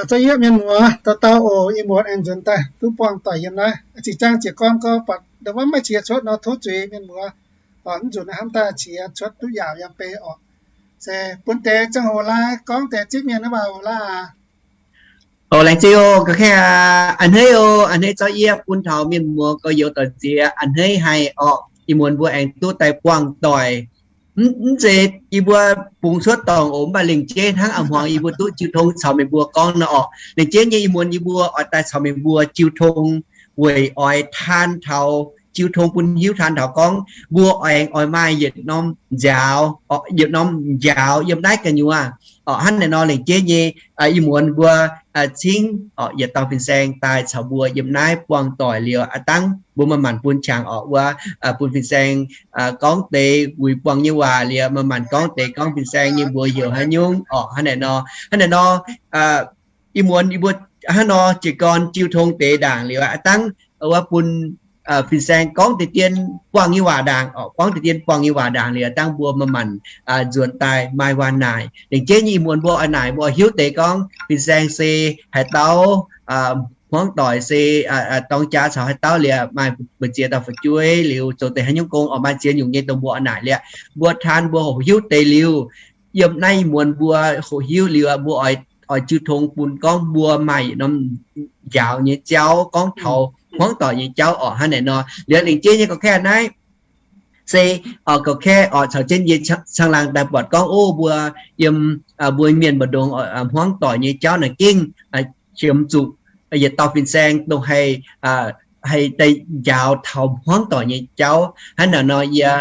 Za'gengh mienh muoz dauh dauh oc, ih muonz aengx nzuonx daaih duqv buangh doic yiem naaiv. Zinh ziangh jiez gorn gorngv buatc ndau wuov maiv qiex cuotv nor, tov zuiz mienh muoz. Mv nzunc naaiv hnamv daaih qiex cuotv duqv yaauc yiem bei oc. Se bun deix ziangh hoc laai gorngv deix zipv mienh naaiv waac oc laaix. Oc, laengz zingh oc, ga'kengh a'hneiv oc, a'hneiv zorqv yie bun taux mienh muoz gorx-youz doic nziex a'hneiv haic oc. Ih muonz mbuo aengx duqv daaih buangh doic. Mv zeiz yie mbuo bungx cuotv dorngc oc, mv baac lengc jeiv hnangv a'hmuangx yie mbuo duqv jiu tong caux meih mbuo gorngv nor oc. Lengc jeiv nyei ih muonz yie mbuo oix daaih caux meih mbuo jiu tong weic oix taan taux, jiu tong bun hiuv taan taux gorngv mbuo aengx oix maaih yietc norm njaaux, yietc norm njaaux yiem naaiv gu'nyuoz. Hnangv naaiv nor lengc jeiv nyei ih muonz mbuo cingv yietc dauh fin-saeng daaih caux mbuo yiem naaiv buangh doic liuz aqv dangv mbuo maaih maanc bun qangx oc wuov, bun fin-saeng gorngv deix wuic buangh nyei waac liuz maaih maanc gorngv deix gorngv fin-saeng nyei mbuox heuc haaix nyungc oc. Hnangv naaiv nor, hnangv naaiv nor ih muonz yie mbuo hnangv nor jiez gorn jiu tong deix ndaangc liuz aqv dangv wuov bun fin-saeng gorngv deix dien buangh nyei waac ndaangc oc, gorngv deix dien buangh nyei waac ndaangc liuz aqv dangv mbuo maaih maanc nzuonx daaih maaih waac naaic. Lengc jeiv nyei ih muonz mbuo oix naaic mbuo hiuv deix gorngv fin-saeng se haaix dauh hmuangv doic se dorng jaax caux haaix dauh liuz maaih mbu'ziex dauh fu'jueiv liuz zoux deix haaix nyungc gong oc, maaih ziex nyungc nyei dongh mbuo oix naaic liuz mbuo taan mbuo hoqc hiuv deix liuz, yiem naaiv ih muonz mbuo hoqc hiuv liuz mbuo oix jiu tong bun gorngv mbuo maaih yietc norm njaaux nyei jauv gorngv taux hmuangv doic nyei jauv oc. Hnangv naaiv nor liuz lengc jeiv nyei gorqv-kaeqv naaiv se gorqv-kaeqv oc caux jienv yie caangh laangh daaih buatc gorngv ov mbuo yiem mbuo mienh mbu'ndongx hmuangv doic nyei jauv naaic gengh qiemx zuqc yietc dauh fin-saeng dongh haih haih daaih njaaux taux hmuangv doic nyei jauv. Hnangv naaiv nor yie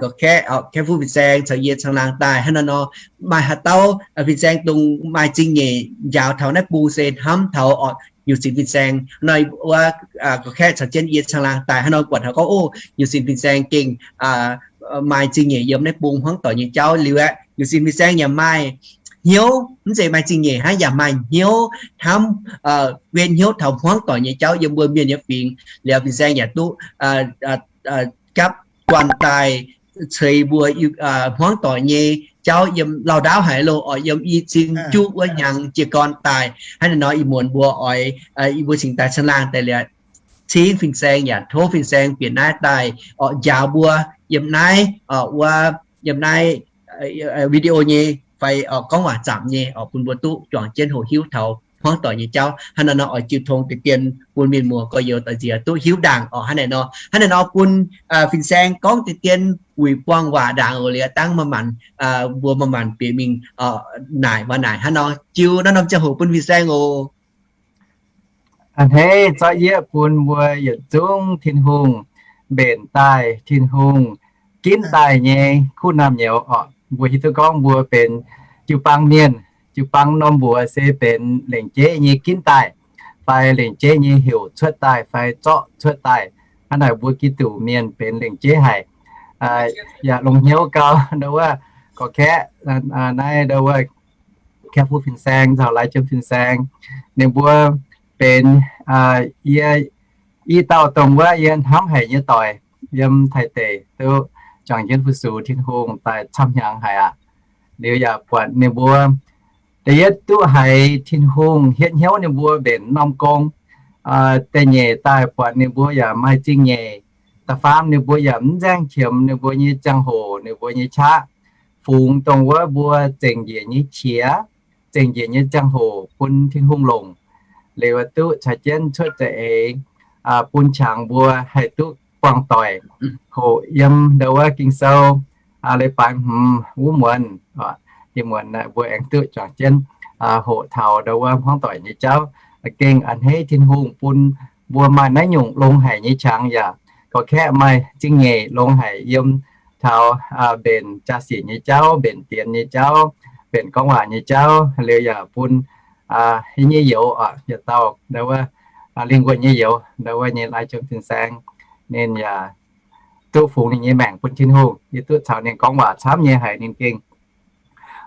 gorqv-kaeqv, kaeqv fuqv fin-saeng caux yie caangh laangh daaih hnangv naaiv nor, maaih haaix dauh fin-saeng dongh maaih zingh nyeic njaaux taux naaiv bung se hnamv taux oc nyuc sinx fin-saeng nor. Wuov gorqv-kaeqv caux jienv yie caangh laangh daaih hnangv nor buatc taux gorngv ov nyuc sinx fin-saeng gengh maaih zingh nyeic yiem naaiv bung hmuangv doic nyei jauv liuz aqv, nyuc sinx fin-saeng yaac maaih hnyouv, mv zeiz maaih zingh nyeic hnangv, yaac maaih hnyouv hnamv, wetv hnyouv taux hmuangv doic nyei jauv yiem mbuo mienh nyei fingx. Liuz fin-saeng yaac duqv gapv guanh daaih ceix mbuo hmuangv doic nyei jauv yiem lauh ndaauv haic loh oc, yiem i cin juqv wuov hnyangx jiez gorn daaih. Hnangv naaiv nor ih muonz mbuo oix, yie mbuo cingx daaih caangh laangh daaih liuz cingv fin-saeng yaac tov fin-saeng bieqc naaiv daaih oc njaaux mbuo yiem naaiv, wuov, yiem naaiv video nyei fai gorngv waac zaamc nyei oc bun mbuo duqv juangc jienv hoqc hiuv taux hmuangv doic nyei jauv. Hnangv naaiv nor oix jiu tong deix dien bun mienh muoz gorx-youz doic nziex duqv hiuv ndaangc oc. Hnangv naaiv nor, hnangv naaiv nor bun fin-saeng gorngv deix dien wuic buangh waac ndaangc oc. Liuz dangv maaih maanc, mbuo maaih maanc bieqc mingh naaic waac naaic. Hnangv nor jiu naaiv norm ziangh hoc bun fin-saeng oc. A'hneiv zorqv yieqv bun mbuo yietc zungv Tin-Hungh mbenc daaih, Tin-Hungh ginv daaih nyei kuv naamh nyouz oc. Mbuo hiuv duqv gorngv mbuo benx jiu-baang mienh, jiu-baang norm mbuox se benx lengc jeiv nyei ginv daaih, fai lengc jeiv nyei heuc cuotv daaih fai zorqv cuotv daaih. Hnangv naaic mbuo Giduc mienh benx lengc jeiv haic. Yaac longx hnyouv gau ndau wuov gorqv-kaeqv naaiv ndau wuov Kaeqv-fuqv fin-saeng caux Lai-jiem fin-saeng, ninh mbuo benx yie i dauh dongh wuov yie hnamv haic nyei doic yiem Taiv deic, duqv juangc jienv fu-sux Tin-Hungh daaih camv hnyangx haic aqv. Liuz yaac buatc ninh mbuo da'yietv duqv haiz Tin-Hungh hietv hnyouv ninh mbuo mbenc norm gong. Da'nyeic daaih buatc ninh mbuo yaac maaih zingh nyeic. Da'faam ninh mbuo yaac mv nzaeng qiemx ninh mbuo nyei ziangh hoc, ninh mbuo nyei qaqv, fungx dongh wuov mbuo zengc njiec nyei qiex, zengc njiec nyei ziangh hoc bun Tin-Hungh longc. Liuz duqv caux jienv cuotv za'eix bun qangx mbuo haih duqv buangh doic hoqc yiem ndau wuov Ging-Sou leiz-baaix hmz wuov muonz. Ih muonz mbuo aengx duqv juangc jienv hoqc taux ndau wuov hmuangv doic nyei jauv. Gengh a'hneiv Tin-Hungh bun mbuo maaih naaiv nyungc longx haic nyei qangx yaac gorqv-kaeqv maaih zingh nyeic longx haic yiem taux mbenc jaa-sic nyei jauv, mbenc dienx nyei jauv, mbenc gorngv waac nyei jauv. Liuz yaac bun yie nyei youz, yietc dauh ndau wuov lingh wuonh nyei youz, ndau wuov nyei Lai-jiem fin-saeng, ninh yaac duqv fungx ninh nyei maengc bun Tin-Hungh. Yie duqv caux ninh gorngv waac camv nyei haic, ninh gengh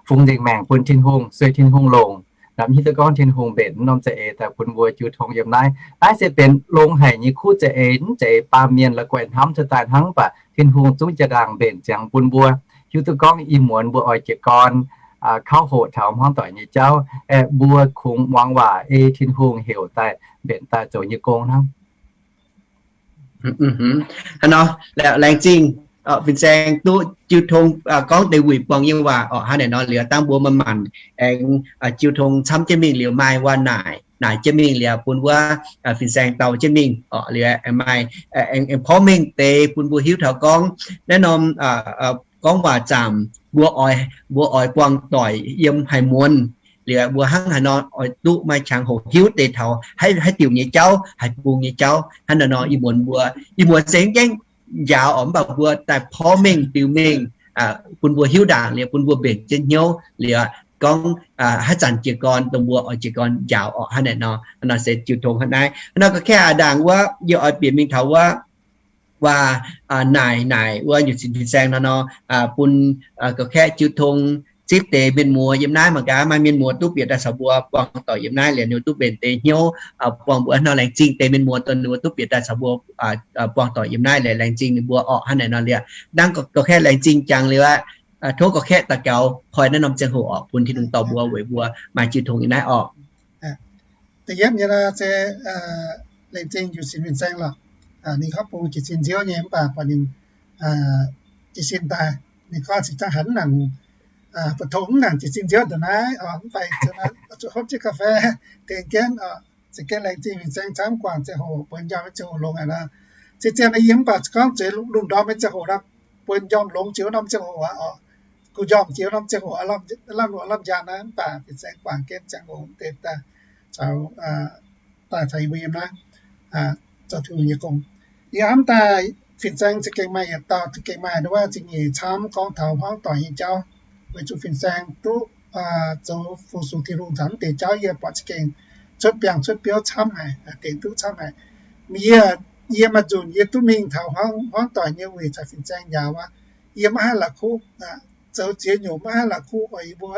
fungx nzengc maengc bun Tin-Hungh, sueih Tin-Hungh longc. Naaiv hiuv duqv gorngv Tin-Hungh mbenc norm za'eix daaih bun mbuo jiu tong yiem naaiv. Naaiv se benx longx haic nyei kuv za'eix, mv zeiz baamh mienh la'guaih hnamv cuotv daaih hnangv, mv baac Tin-Hungh zungv jaa-ndaangc mbenc ziangx bun mbuo. Hiuv duqv gorngv ih muonz mbuo oix jiez gorn kauv hoqc taux hmuangv doic nyei jauv, aeqv, mbuo kungx muangx waac ei Tin-Hungh heuc daaih mbenc daaih zoux nyei gong hnangv. Hnangv nor, laengz zingh fin-saeng duqv jiu tong gorngv deix wuic buangh nyei waac orqc. Hnangv naaic nor liuz, dangh mbuo manc-manc aengx jiu tong camv jienv mingh liuz maaih waac naaic, naaic jienv mingh liuz bun wuov fin-saeng dau jienv mingh orqc. Liuz aengx maaih, aengx porv mengh deix bun mbuo hiuv taux gorngv naaiv norm gorngv waac zaamc, mbuo oix, mbuo oix buangh doic yiem haic muonz. Liuz mbuo hnangv haaix nor oix duqv maaih qangx hoqc hiuv deix taux haaix diuc nyei jauv, haaix bung nyei jauv. Hnangv naaic nor ih muonz mbuo, ih muonz se gaengh njaaux orqc, mv baac mbuo daaih porv mengh biux mengh bun mbuo hiuv ndaangc liuz bun mbuo mbenc jienv hnyouv liuz gorngv haaix zanc jiez gorn dongh mbuo oix jiez gorn njaaux orqc. Hnangv naaic nor, nor se jiu tong hnangv naaiv. Hnangv nor ga'kengx aac ndaangc wuov yie oix bieqc mingh taux wuov waac naaic, naaic wuov nyungc sin fin-saeng nor nor, bun ga'kengx jiu tong zipv deix mienh muoz yiem naaiv mangc gaax maaih mienh muoz duqv bieqc daaih caux mbuo buangh doic yiem naaiv liuz ninh duqv mbenc deix hnyouv buangh mbuo. Nor laengz zingh deix mienh muoz dongh ninh mbuo duqv bieqc daaih caux mbuo buangh doic yiem naaiv liuz laengz zingh ninh mbuo orqc. Hnangv naaic nor liuz, dangh ga'kengx laengz zingh jangx liuz aqv. Tov ga'kengx daux gaux koi naaiv norm ziangh hoc orqc bun Tin-Hungh dorh mbuo weic mbuo maaih jiu tong yiem naaiv orqc. Da'yietv nyei se laengz zingh jiu sin fin-saeng lorqc. Ninh kov bung jiez sin nziouv nyei mv baac buatc ninh jiez sin daaih, ninh gorngv cingx dangh hanc nangc, bu tong mv nangc jiez sin nziouv ndongc naaiv orqc. Mv baac zuqc hopv jienv ga'fei dengx jienv orqc. Za'gengh laengz zingh fin-saeng camv guangc ziangh hoc buonc njormh maiv ziangh hoc longx aqv nor. Zien-zien yie mv baac gorngv zuqc lungh ndorm maiv ziangh hoc nor, buonc njormh longx jiex norm ziangh hoc aqv orqc. Gu'njormh jiex norm ziangh hoc lamh, lamh nduov lamh njang naaiv mv baac fin-saeng guangc jienv ziangh hoc deix daaih caux daaih taux yie mbuo yiem naaiv zoux Tin-Hungh nyei gong. Yie hnamv daaih fin-saeng za'gengh maaih yietc dauh, za'gengh maaih nduov waac zingh nyeic camv gorngv taux hmuangv doic nyei jauv. Weic zuqc fin-saeng duqv zoux fu-sux Tin-Hungh taux mv deix jauv yie buatc za'gengh cuotv biangh cuotv biouv camv haic, dengc duqv camv haic. Yie, yie maaih nzunc yie duqv mingh taux hmuangv doic nyei wuic caux fin-saeng njaaux aqv. Yie maiv haih la'kuqv, zoux ziex nyungc maiv haih la'kuqv oix yie mbuo,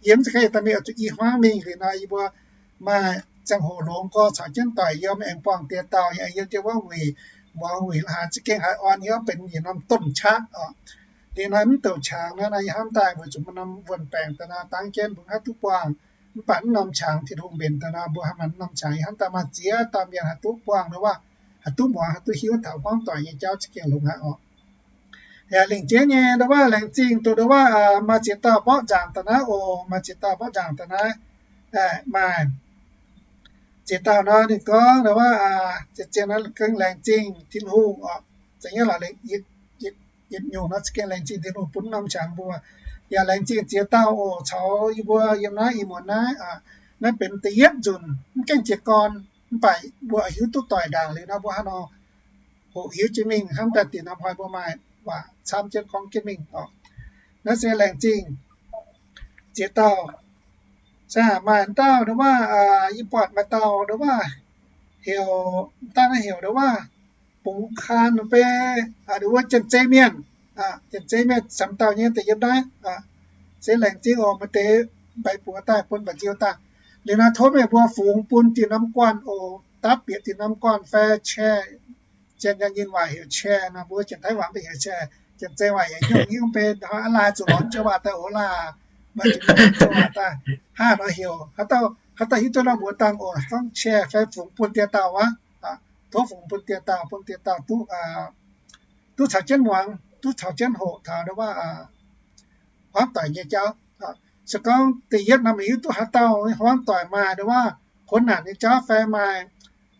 yie mv zeiz gorngv daaih mingh oix zuqc i hmuangv mingh liuz nor yie mbuo maaih ziangh hoc longx gorx caux jienv doic yiem aengx buangh diex dauh, yiem jienv wuov wuic, muangx wuic haaix za'gengh haiz orn hnyouv benx yietc norm domh qaqv orqc. Liuz naaiv mv douc qangx naaiv, yie hnamv daaih weic zuqc maaih norm wuonh baengc daaih nor dangv jienv mbuo haih duqv buangh. Mv baac mv norm qangx Tin-Hungh mbenc daaih nor mbuo haaix manc mv norm qangx, yie hnamv daaih maaih ziex dauh mienh haih duqv buangh nduov waac, haih duqv muangx, haih duqv hiuv taux hmuangv doic nyei jauv za'gengh longx haic orqc. Yaac lengc jeiv nyei nduov waac laengz zingh dongh nduov waac maaih ziex dauh mborqv nzaangc daaih naaiv oc, maaih ziex dauh mborqv nzaangc daaih naaiv. Maaih ziex dauh nor ninh gorngv nduov waac zien-zien nor gengh laengz zingh Tin-Hungh orqc. Za'gengh lorqc, yietc nyungc nor za'gengh laengz zingh Tin-Hungh bun norm qangx mbuo. Yaac laengz zingh ziex dauh oc caux yie mbuo yiem naaiv ih muonz naaiv. Naaiv benx da'yietv nzunc mv gaengh jiez gorn, mv baac mbuo hiuv duqv doic ndaangc liuz nor mbuo hnangv nor hoqc hiuv jienv mingh hnamv daaih dingc norm hnoi mbuo maaih waac camv jienv gorngv jienv mingh orqc. Naaiv se laengz zingh ziex dauh. Maaih dauh nduov waac, yie buatc maaih dauh nduov waac heuc, daaih naaiv heuc nduov waac Bungx Kaan Bei, nduov wuov Janx-Zei mienh, Janx-Zei mienh samx dauh nyei deix yiem naaiv. Se laengz zingh oc, maaih deix mbaix buoz daaih bun mba'nziu daaih. Liuz naaiv tov meih mbuo fungx bun dinh norm guanh oc, dapv bieqc dinh norm guanh fai share. Janx-Zei nyei waac heuc share nor, mbuo Janx-Taiv waac mbuo heuc share, Janx-Zei waac heuc hiuv hiuv bei hnoi aav lai zuqc lorz jienv waac daaih oc laah. Maaih zuqc lorz jienv waac daaih hnangv nor heuc, haaix dauh hiuv duqv nor mbuox dangh oc, gorngv share fai fungx bun diex dauh aqv. Tov fungx bun diex dauh, bun diex dauh duqv, duqv caux jienv muangx, duqv caux jienv hoqc taux nduov waac hmuangv doic nyei jauv. Se gorngv da'yietv nor meih hiuv duqv haaix dauh hmuangv doic maaih nduov waac kuonx naanc nyei jauv fai maaih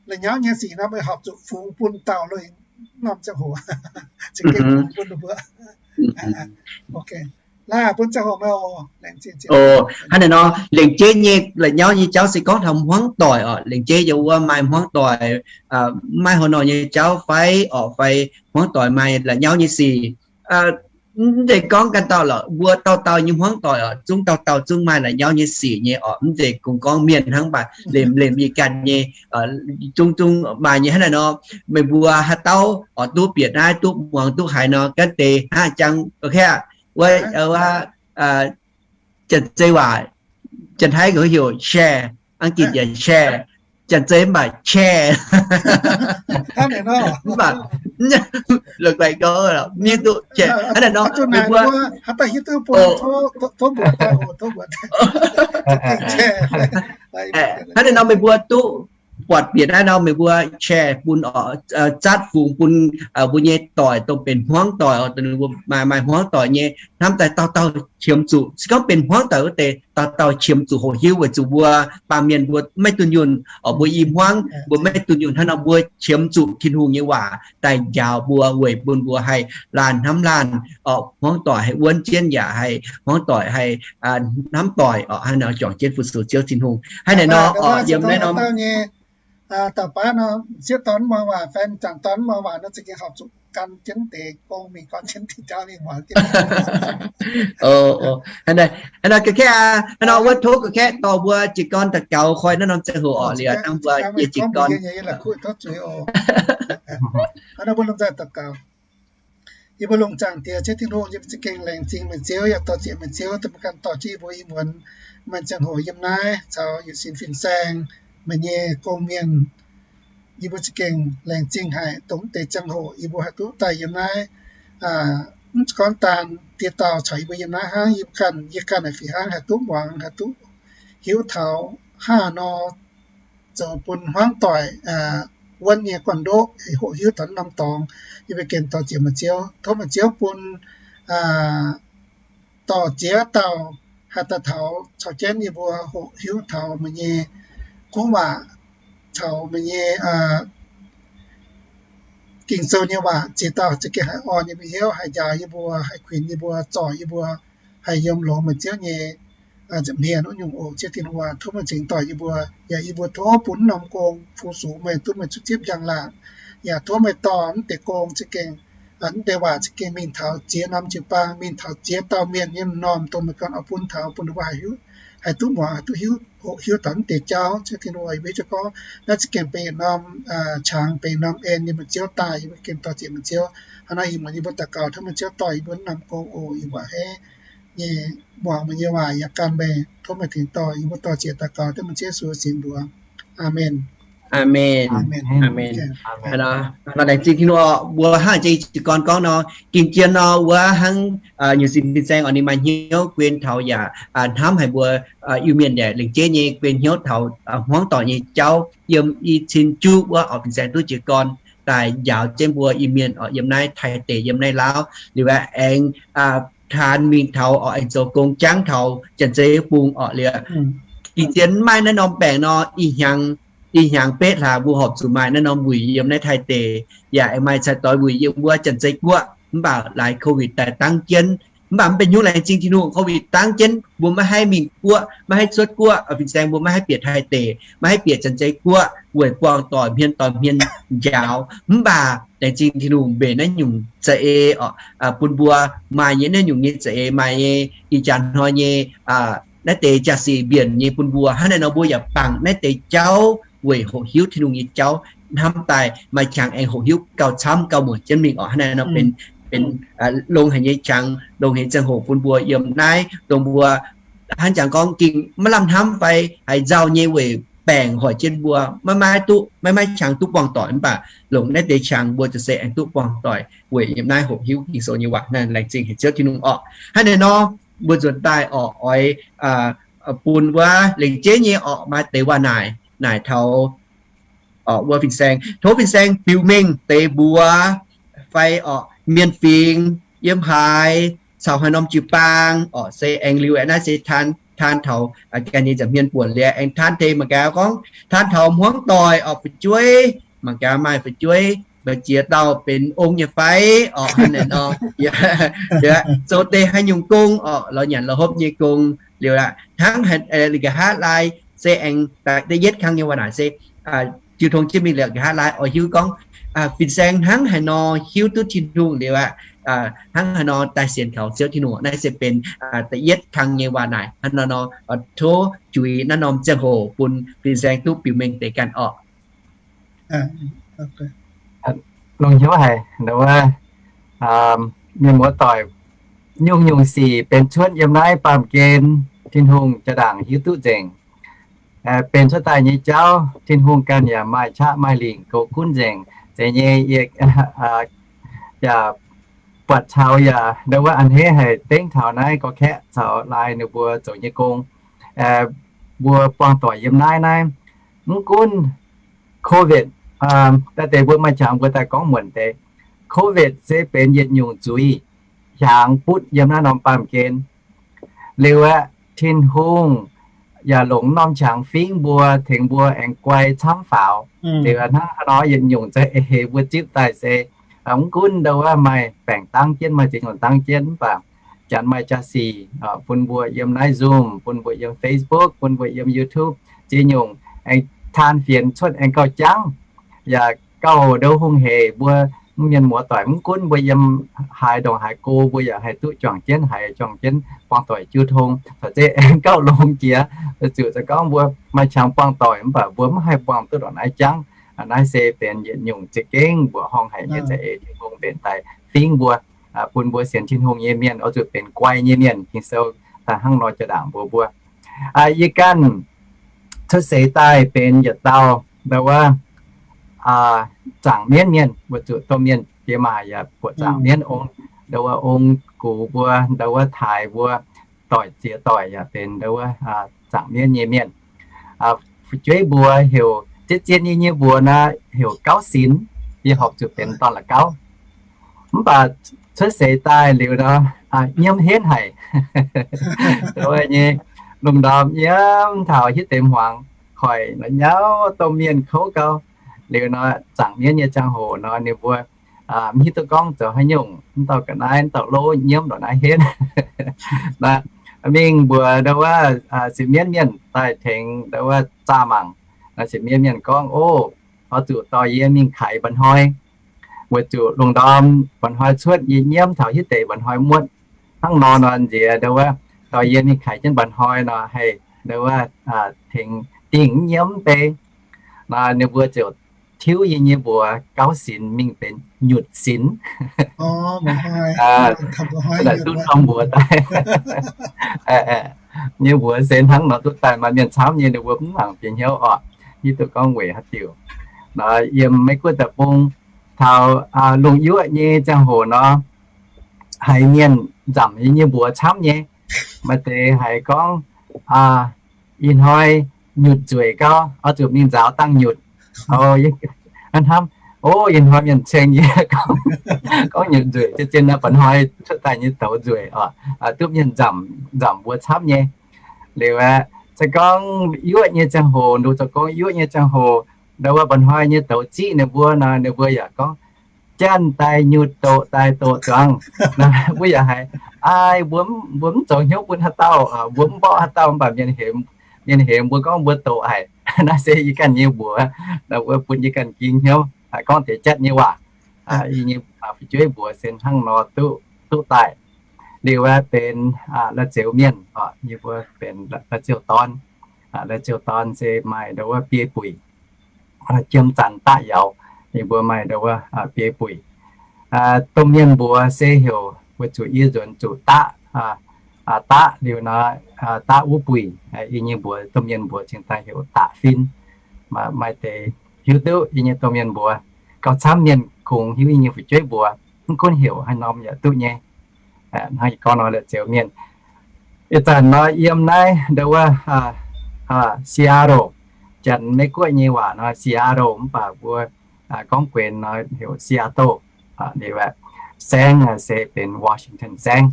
la'nyauv nyei sic nor, meih horpc zuqc fungx bun dauh lo norm ziangh hoc, za'gengh fungx bun ninh mbuo. Laah, bun ziangh hoc meih oc. Hnangv naaiv nor, lengc jeiv nyei la'nyauv nyei jauv se gorngv taux hmuangv doic oc. Lengc jeiv yiem wuov maaih hmuangv doic, maiv haaix nor nyei jauv fai orqc, fai hmuangv doic maaih la'nyauv nyei sic. Mv zeiz gorngv ganh dauh lorqc, mbuo dauh dauh nyei hmuangv doic oc, zungv dauh dauh zungv maaih la'nyauv nyei sic nyei oc. Mv zeiz kungx gorngv mienh hnangv, mv baac lemh lemh yie ganh nyei, zungv zungv maaih nyei. Hnangv naaiv nor, meih mbuo haaix dauh oix duqv bieqc naaiv, duqv muangx, duqv haiz nor, gan deix hnangv jangx, ok, wuov, Janx-Zei waac Janx-Taiv gorngv heuc share, Ang-gitc yaac share, Janx-Zei mv baac share. Mv baac la'guaih gorngv mienh duqv share. Hnangv naaic nor meih mbuo, hnangv naaic nor meih mbuo duqv buatc bieqc naaiv nor meih mbuo share bun zatv fungx bun mbuo nyei doic, dongh benx hmuangv doic, maaih maaih hmuangv doic nyei, hnamv daaih dauh dauh qiemx zuqc. Se gorngv benx hmuangv doic wuov deix, dauh dauh qiemx zuqc hoqc hiuv weic zuqc mbuo baamh mienh mbuo maiv dunh yunh, mbuo i hmuangv mbuo maiv dunh yunh, hnangv nor mbuo qiemx zuqc Tin-Hungh nyei waac daaih njaaux mbuo weic bun mbuo haih laanh hnamv laanh, hmuangv doic haih wuonv jienv yaac haih hmuangv doic haih hnamv doic, hnangv nor juangc jienv fu-sux Ziouv Tin-Hungh. Hnangv naaic nor, yiem naaiv norm Hnangv naaic, hnangv naaic ga'kaeqv aqv, hnangv nor wuov tov ga'kaeqv dorh mbuo jiez gorn daux gaux koi naaiv norm ziangh hoc orqc, liuz dangh mbuo yie jiez gorn. Yie mbuo longc zaangc Diex, Ziouv Tin-Hungh, yie mbuo za'gengh laengz zingh meih Ziouv yaac dorh zieqc meih Ziouv dongh mbuo ganh dorh jienv yie mbuo ih muonz maaih ziangh hoc yiem naaiv caux yietc sin fin-saeng meih nyei gong-mienh. Yie mbuo za'gengh laengz zingh haic dongh mv deix ziangh hoc yie mbuo haih duqv daaih yiem naaiv, mv gorngv daan diex dauh caux yie mbuo yiem naaiv hnangv, yie mbuo ganh, yie ganh naaic fih hnangv haih duqv muangx, haih duqv hiuv taux hnangv haaix nor zoux bun hmuangv doic wuonv nyei gorn-ndoqv hoqc hiuv taux norm dorngx. Yie mbuo gengh dorh zieqc meih Ziouv, tov meih Ziouv bun dorh ziex dauh haih daaih taux caux jienv yie mbuo hoqc hiuv taux meih nyei kuv waac caux meih nyei Ging-Sou nyei waac. Ziex dauh za'gengh haih orn yie mbuo hnyouv, haih njaaux yie mbuo, haih kuinx yie mbuo, zorc yie mbuo, haih yiem longx meih Ziouv nyei nza'hmien wuov nyungc oc. Ziouv Tin-Hungh, tov meih cingx dorh yie mbuo, yaac yie mbuo tov bun norm gong fu-sux meih, tov meih zuqc zipv njang-laangc, yaac tov meih dorh mv deix gong za'gengh, mv deix waac za'gengh mingh taux ziex norm jiu-baang, mingh taux ziex dauh mienh nyei m'normh dongh meih ganh oix bun taux bun ninh mbuo haih duqv muangx, haih duqv hiuv, hoqc hiuv taux mv deix jauv. Ziouv Tin-Hungh, yie mbuo hiuv duqv gorngv naaiv za'gengh benx norm qangx, benx norm en yie mbuo Ziouv daaih, yie mbuo gengh dorh zieqc meih Ziouv. Hnangv naaiv ih muonz yie mbuo daux gaux tov meih Ziouv dorh yie mbuo norm gong oc. Yie mbuo a'hneiv nyei muangx meih nyei waac yaac gan meih, tov meih tengx dorh yie mbuo dorh zieqc daux gaux dengv meih Ziouv Yesu nyei mbuox. Aamen. Aamen. Aamen. Laengz zingh Tin-Hungh oc. Mbuo hnangv jiex gorn gorngv nor, ging jien nor wuov hnangv nyungc sin fin-saeng oc, ninh maaih hnyouv guen taux yaac hnamv haic mbuo Iu-Mienh yaac lengc jeiv nyei guen hnyouv taux hmuangv doic nyei jauv yiem i cin juqv wuov oc. Fin-saeng duqv jiez gorn daaih njaaux jienv mbuo Iu-Mienh oc, yiem naaiv Taiv deic, yiem naaiv Laauv liuz aeqv, aengx taan mingh taux oc, aengx zoux gong jangv taux Janx-Zei bung oc. Liuz ging jien maiv maaih naaiv norm baengc nor, ih hnyangx, ih hnyangx betv hlaax mbuo horpc zuqc maaih naaiv norm wuic yiem naaiv Taiv deic, yaac aengx maaih cai doix wuic yiem wuov Janx-Zei Guoqv. Mv baac laaix Covid daaih dangv jienv, mv baac mv benx hnyouv, laengz zingh Tin-Hungh, Covid dangv jienv mbuo maiv haih mingh guoqv, maiv haih cuotv guoqv. Fin-saeng mbuo maiv haih bieqc Taiv deic, maiv haih bieqc Janx-Zei Guoqv weic buangh doic hmien doic hmien njaaux. Mv baac laengz zingh Tin-Hungh mbenc naaiv nyungc za'eix oc, bun mbuo maaih nyei naaiv nyungc nyei za'eix, maaih nyei ih jaax hnoi nyei naaiv deix jaa-sic mbienc nyei bun mbuo. Hnangv naaiv nor mbuo yaac bangc naaiv deix jauv weic hoqc hiuv Tin-Hungh nyei jauv, hnamv daaih maaih qangx aengx hoqc hiuv gauh camv gauh muonc jienv mingh oc. Hnangv naaiv nor benx, benx longx haic nyei qangx, longx haic ziangh hoc bun mbuo yiem naaiv dongh mbuo hnangv jangx gorngv ging maiv lamh hnamv fai haiz nzauh nyei weic baengc hoic jienv mbuo maiv maaih duqv, maiv maaih qangx duqv buangh doic. Mv baac longc naaiv deix qangx mbuo ziouc se aengx duqv buangh doic weic yiem naaiv hoqc hiuv Ging-Sou nyei waac. Hnangv naaiv laengz zingh haic Ziouv Tin-Hungh orqc. Hnangv naaiv nor mbuo nzuonx daaih orqc oix bun wuov lengc jeiv nyei orqc maaih deix waac naaic, naaic taux orqc wuov fin-saeng. Tov fin-saeng biux mengh deix mbuox fai orqc mienh fingx yiem haaix caux haaix norm jiu-baang orqc se aengx liuz aeqv, naaiv se taan, taan taux ganh nyei nza'hmien buonc liuz aengx taan deix mangc gaax gorngv taan taux hmuangv doic orqc fu'jueiv, mangc gaax maaih fu'jueiv mbu'ziex dauh benx ong nyei fai orqc. Hnangv naaic nor, zoux deix haaix nyungc gong orqc, lorz nyanc lorz hopv nyei gong liuz aqv. Hnangv haaix, nqa'haav laai se aengx da'yietv kang nyei waac naaic se jiu tong jienv mingh liuz nqa'haav laai oix hiuv gorngv fin-saeng hnangv haaix nor hiuv duqv Tin-Hungh liuz aqv, hnangv haaix nor daaih sienx kaux Ziouv Tin-Hungh. Naaiv se benx da'yietv kang nyei waac naaic. Hnangv naaiv nor tov juix naaiv norm ziangh hoc bun fin-saeng duqv biux mengh deix ganh orqc. Longx hnyouv haic, mienh muoz doic, nyungc-nyungc sic benx cuotv yiem naaiv baamh gen, Tin-Hungh jaa-ndaangc hiuv duqv nzengc. Benx cuotv daaih nyei jauv, Tin-Hungh ganh yaac maaih qaqv maaih lingc goux gunv nzengc. Zeiz nyei, yie yaac buatc caux yaac ndo wuov a'hneiv haic dengv taux naaiv gorx-kaeqv caux laai ninh mbuo zoux nyei gong, mbuo buangh doic yiem naaiv naaiv. Mv gunv COVID, daaih deix mbuo maaih qangx mbuo daaih gorngv muonc deix, COVID se benx yietc nyungc zuiz hiaangx butv yiem naaiv norm baamh gen. Liuz aeqv, Tin-Hungh yaac longc norm qangx fingv mbuo, tengx mbuo aengx guai camv faaux. Liuz hnangv haaix nor yietc nyungc za'eix mbuo zipv daaih se, mv gunv ndo wuov maaih baengc dangv jienv, maaih ziex nyungc dangv jienv, mv baac janx maaih jaa-sic bun mbuo yiem naaiv Zoom, bun mbuo yiem Facebook, bun mbuo yiem YouTube, ziex nyungc aengx taan fienx cuotv aengx gauh jangv, yaac gauh ndo hungh heic mbuo mienh muoz-doic. Mv gunv mbuo yiem haaix ndongc haaix go, mbuo yaac haih duqv juangc jienv, haih juangc jienv buangh doic jiu tong, caux zeiv aengx gauh longx jiex. Zuqc za'gengh gorngv mbuo maaih qangx buangh doic mv baac mbuo mv haih buangh duqv ndongc naaiv jangv. Naaiv se benx yietc nyungc za'gengh mbuoqc horngh haic nyei za'eix Tin-Hungh mbenc daaih fingv mbuo, bun mbuo sienx Tin-Hungh nyei mienh oix zuqc benx guai nyei mienh. Ging-Sou daaih hnangv nor jaa-ndaangc mbuox mbuo. Yie ganh cuotv seix daaih benx yietc dauh ndo wuov zaangc mienv mienh, weic zuqc domh mienh jiex maac yaac buoqc zaangc mienv ong, ndo wuov ong gux mbuo, ndo wuov taaix mbuo, doic ziex doic yaac benx ndo wuov zaangc mienv nyei mienh. Fu'jueiv mbuox heuc, zien-zien nyei nyei mbuox naaiv heuc Gauv Sinx, yie horpc zuqc benx dorn-la'gauv. Mv baac cuotv seix daaih liuz nor, nyiemv henv haic. Ndo wuov nyei lungh ndorm nyiemv taux hitv deix hmuangx, hoic nor nyauv domh mienh kouv gau. Liuz nor, zaangc mienv nyei ziangh hoc nor, ninh mbuo mv hiuv duqv gorngv zoux haaix nyungc, mv dauh ga'naaiv, mv dauh lov nyiemv ndongc naaiv henv. Mingh mbuox ndo wuov sienx mienv mienh daaih tengx ndo wuov zaah mangc. Sienx mienv mienh gorngv, O, oix zuqc dorh yie mingh kaaix mba'hnoi, weic zuqc lungh ndorm mba'hnoi cuotv yie nyiemv taux hitv deix mba'hnoi muotv. Hnangv nor nor nziex ndo wuov dorh yie mingh kaaix jienv mba'hnoi nor haih ndo wuov tengx dingh nyiemv bei. Nor ninh mbuo ziouc tiuv yie nyei mbuox Gauv Sinx mingh benx Nyutc Sinx. Duqv norm mbuox daaih. Nyei mbuox se hnangv nor duqv daaih. Maaih mienh camv nyei ninh mbuo mv nangc bieqc hnyouv oc, hiuv duqv gorngv weic haaix diuc. Nor yiem Meiv-Guoqv deic-bung taux lungh yuoqv nyei ziangh hoc nor, haiz mienh nzamc yie nyei mbuox camv nyei. Maaih deix haiz gorngv, Ih hnoi nyutc nzueic gau, oix zuqc mingh nzaaux dangh nyutc. Hnamv, O, ih hnoi mienh ceng yie gorngv nyutc nzueic, zien-zien naaiv mba'hnoi cuotv daaih nyei douz nzueic oc. Duqv mienh nzamc, nzamc mbuo camv nyei. Liuz aeqv, se gorngv yuoqv nyei ziangh hoc, nduqc zoux gong yuoqv nyei ziangh hoc, ndo wuov mba'hnoi nyei douz ziqv ninh mbuo nor, ninh mbuo yaac gorngv, Janx daaih nyutc doqc daaih doqc zuangx. Mbuo yaac haiz, Ai, mbuo mv zoux hnyouv bun haaix dauh, mbuo mv mborqv haaix dauh, mv baac mienh hemx, mienh hemx mbuo gorngv mbuo doqc haic. Naaiv se yie ganh nyei mbuox, mbuo bun yie ganh ging hnyouv, gorngv deix jatv nyei waac. Yie nyei fu'jueiv mbuox se hnangv nor duqv, duqv daaih. Liuz aeqv, benx la'zioux mienh, yie mbuo benx la'zioux dorn. La'zioux dorn se maaih ndo wuov biei buic, jiem zanc daqv yaauz, yie mbuo maaih ndo wuov biei buic. Domh mienh mbuox se heuc, weic zuqc yie nzuonx zuqc daqv, daqv liuz nor, daqv wuov buic, yie nyei mbuox, domh mienh mbuox cingx daaih heuc daqv fin. Maaih deix hiuv duqv yie nyei domh mienh mbuox. Gauh camv mienh kungx hiuv yie nyei fu'jueiv mbuox. Mv gunv heuc haaix norm yaac duqv nyei. Hnangv yie gorngv nor, la'zioux mienh. Ih zanc nor yiem naaiv ndo wuov Seattle, Janx Meiv-Guoqv nyei waac nor Seattle, mv baac mbuo gorngv guenx nor heuc Seattle. Liuz aeqv, saengv se benx Washington saengv,